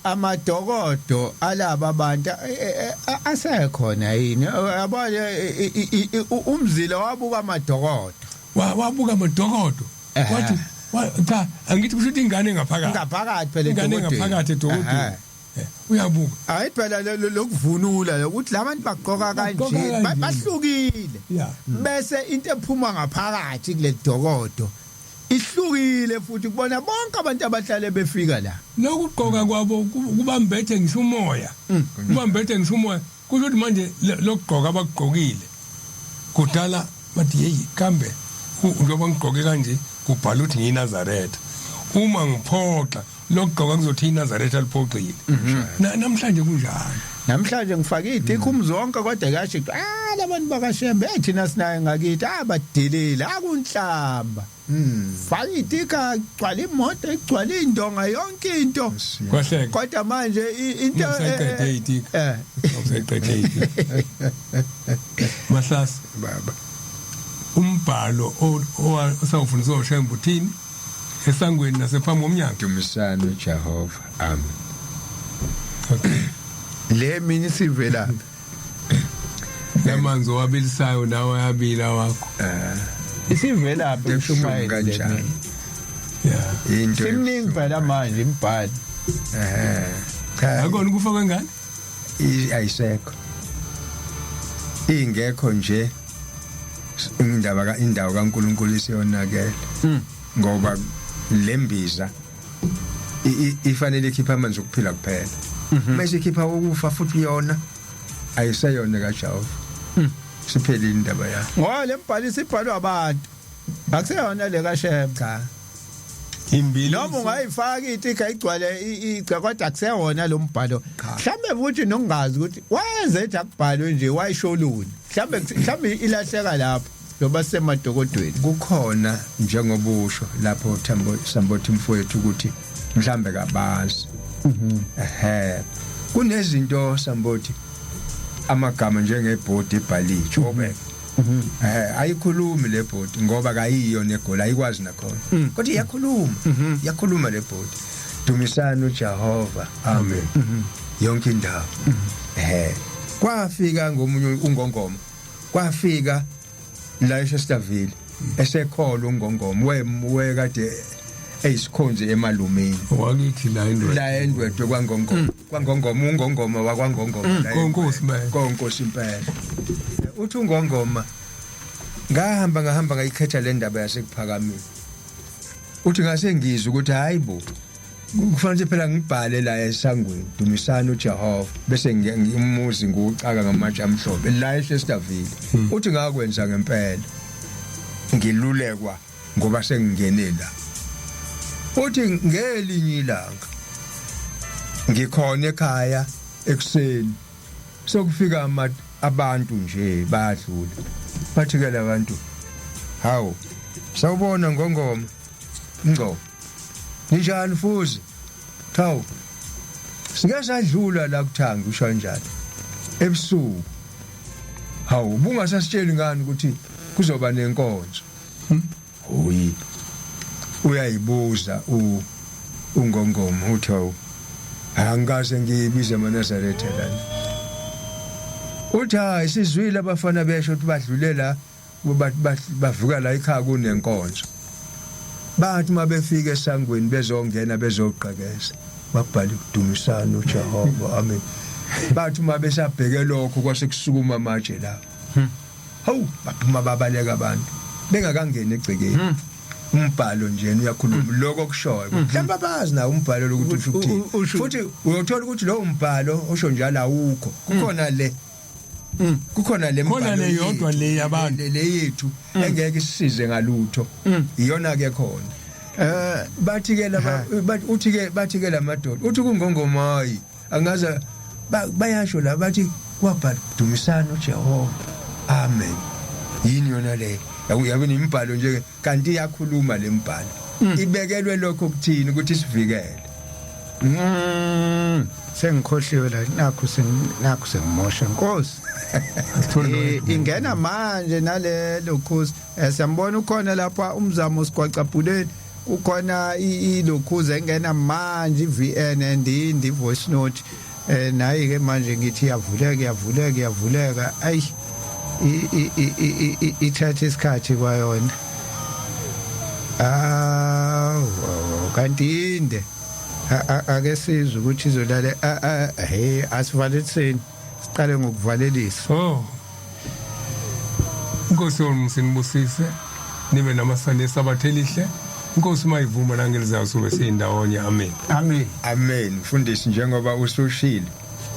Amadokodo alaba abantu asekhona yini yabona umzila wabuka amadokodo wabuka amadokodo wathi cha angithi kusho ukuthi ingane ngaphakathi ngaphakathi phela ingane ngaphakathi edokodweni uyabuka hayi phela lokuvunula ukuthi labantu bagqoka kanje bahlukile bese into ephuma ngaphakathi kule dokodo ihlukile futhi kubona bonke abantu abahlale befika la lokugqoka kwabo kubambethe ngisho umoya kubambethe ngisho umoya kusho ukuthi manje lokugqoka abakugqokile kudala bathi hey kambe njengoba ngigqoke kanje kubhala ukuthi ngiyiNazaretha uma ngiphoxa lokugqoka kuzothi iNazaretha liphoxile. Namhlanje kunjalo. Namhlanje ngifake idikhu zonke kodwa kasho ah labantu bakaShembe thina sinaye ngakithi abadelile akunhlamba. Faka idika igcwala imoto igcwala indonga yonke into. Kwahleka. Kodwa manje into usayiqede idika. Usayiqede idika. Mahlasi baba. Umbhalo osawufundiswa uShembe uthini? Esangweni nasephambi komnyango. Dumisani uJehova. Amen. Okay. Le mini sivela lamanzi owabilisayo nawe ayabila wakho. Isivela phi ushumayela kanjani? Yeah. Into simningi phela manje imbhalo. Cha akona ukufa kwengane? Ayisekho. Ingekho nje indaba ka indawo kaNkuluNkulu isiyonakele. Ngoba lembiza ifanele ikhipha amanzi okuphila kuphela. Mase ikhipha ukufa futhi yona ayiseyona kaJehova. Siphelile indaba yakho. Ngoba le mbhaliso ibhalwa abantu, akuseyona le kaShembe. Cha. Imbili. Noma ungayifaka itika igcwale ica, kodwa akusewona lo mbhalo. Cha. Mhlambe futhi nokungazi ukuthi wayenze ethi akubhalwe nje, wayisholuni, mhlambe ilahleka lapho loba semadokodweni. Kukhona njengoba usho lapho, Thambo Sambothi mfowethu, ukuthi mhlambe kabazi. Ehe, kunezinto, Sambothi, amagama njengebhodi ibhalitshe obeka, ayikhulumi le bhodi ngoba kayiyo negoli, ayikwazi nakhona, kodwa iyakhuluma, iyakhuluma le bhodi, dumisani uJehova, amen, yonke indawo. Kwafika ngomunye ungongoma, kwafika la eShesterville, esekholwa ungongoma we kade eyisikhonzi emalumeni. Wakithi la endoda. La eNdwedwe kwaNgongoma, kwaNgongoma, ungongoma wakwaNgongoma la. Konkosi impela. Konkosi impela. Uthi ungongoma, ngahamba ngahamba ngayikhetha le ndaba yaseKuphakameni. Uthi ngase ngizwe ukuthi hayi bo, kufanele phela ngibhale la esangweni, dumisani uJehova, bese umuzi ngucaka ngamatshe amhlophe la eShesterville. Uthi ngakwenza ngempela, ngilulekwa ngoba sengingene la. Uthi ngelinye ilanga ngikhona ekhaya ekuseni, sokufika abantu nje bayadlula, bathi ke labantu, "Hawu, sawubona ngongoma ngco, ninjani fuzi? Thawu, sike sadlula la kuthanga usho kanjalo ebusuku. Hawu, bungasasitsheli ngani ukuthi kuzoba nenkonzo?" Hoyi, uyayibuza ungongoma, uthi, "Hawu, angikaze ngiyibize amaNazaretha lana." Uthi, "Hayi, sizwile abafana besho ukuthi badlule la, bavuka la ekhaya kunenkonzo." Bathi uma befika esangweni bezongena bezogqekeza, babhala ukudumisana uJehova, amen. Bathi uma besabheke lokho, kwase kusukuma amatshe la. Hawu, baphuma babaleka abantu bengakangeni egcekeni. Umbhalo nje uyakhuluma lokho kushoyo, mhlawumbe abazi nawo umbhalo lokuthi usho ukuthini. Usho- Futhi uyothola ukuthi lowo mbhalo osho njalo awukho, kukhona le, kukhona le Khona mbhalo le yodwa yethu, le yabantu. le yethu engeke isisize ngalutho, iyona ke khona. Bathi ke laba, uthi ke, bathi ke lamadoda, uthi kungongoma, hayi, angaza bayasho la, bathi kwabhala dumisani uJehova, amen. Yini yona le? Yabo, imibhalo nje, kanti iyakhuluma le mbhalo, ibekelwe lokho kuthini ukuthi sivikele. Sengikhohliwe la, nakho nakho sengimosha, Nkosi. Ingena manje nalelo khuzi. Siyambona ukhona lapha umzamo sigwacabhuleni, kukhona ilokhuza engena manje, iVN and indi voice note. Nayi ke manje ngithi iyavuleka, iyavuleka, iyavuleka. Ayi, ithatha isikhathi kwayona. Awu, kanti inde. Ake sizwe ukuthi izolale. Hey, asivaleliseni, siqale ngokuvalelisa. Oh. Inkosi yomsinibusise, nibe namasane esabatha elihle. Inkosi mayivuma, nangelizayo sobe siyindawonye. Amen. Amen. Amen, mfundisi. Njengoba usushilo,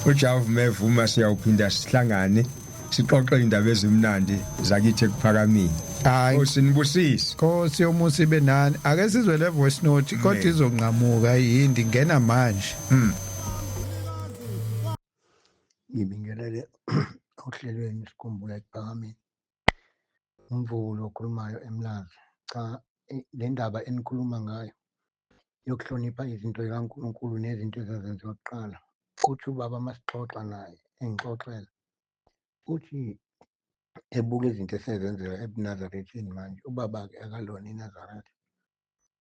uJehova mevuma, siyawuphinda sihlangane, sixoxe indaba ezimnandi zakithi eKuphakameni. Hayi. Usinibusise. Nkosi yomusa ibe nani. Ake sizwe le voice note, kodwa Amen. izonqamuka yindi ingena manje. Ngibingelele ohlelweni Sikhumbula Ekuphakameni. Umvulo okhulumayo eMlazi. Cha, le ndaba enikhuluma ngayo yokuhlonipha izinto zikaNkulunkulu nezinto ezazenziwa kuqala. Uthi ubaba masixoxa naye, engixoxela, uthi ebuka izinto esezenzeka ebuNazaretheni manje. Ubaba-ke akalona iNazaretha,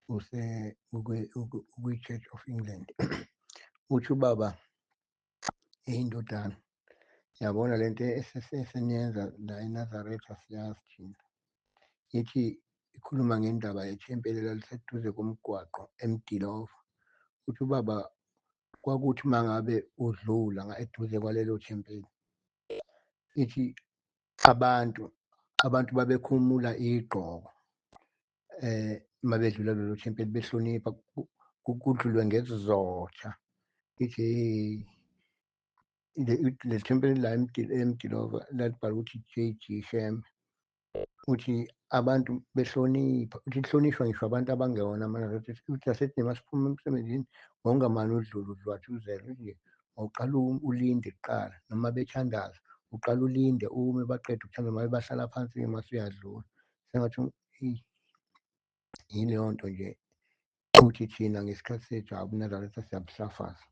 use ukwi-Church of England. Uthi ubaba, "Eyindodana, yabona lento eseniyenza la eNazaretha, siyazi thina." Ithi ikhuluma ngendaba yethempeli elaliseduze komgwaqo eMdilova. Uthi ubaba kwakuthi uma ngabe udlula eduze kwalelo thempeli, ithi abantu babekhumula igqoko mabedlula lelo thempeli, behlonipha, kudlulwe ngesizotha. Ithi hey. Le thempeli la eMdilova lalibhalwe ukuthi JG Shembe. Uthi abantu behlonipha, uthi kuhlonishwa ngisho abantu abangewona amaNazaretha. Uthi asethi masiphuma emsebenzini wawungamane udlule udlwathuzele, uthi nje wawuqala ulinde kuqala noma bethandaza uqala ulinde ume baqede ukuthandaza, mabe bahlala phansi-ke mase uyadlula. Sengathi eyi yileyo nto nje uthi thina ngesikhathi sethu hhayi ubuNazaretha siyabusafaza.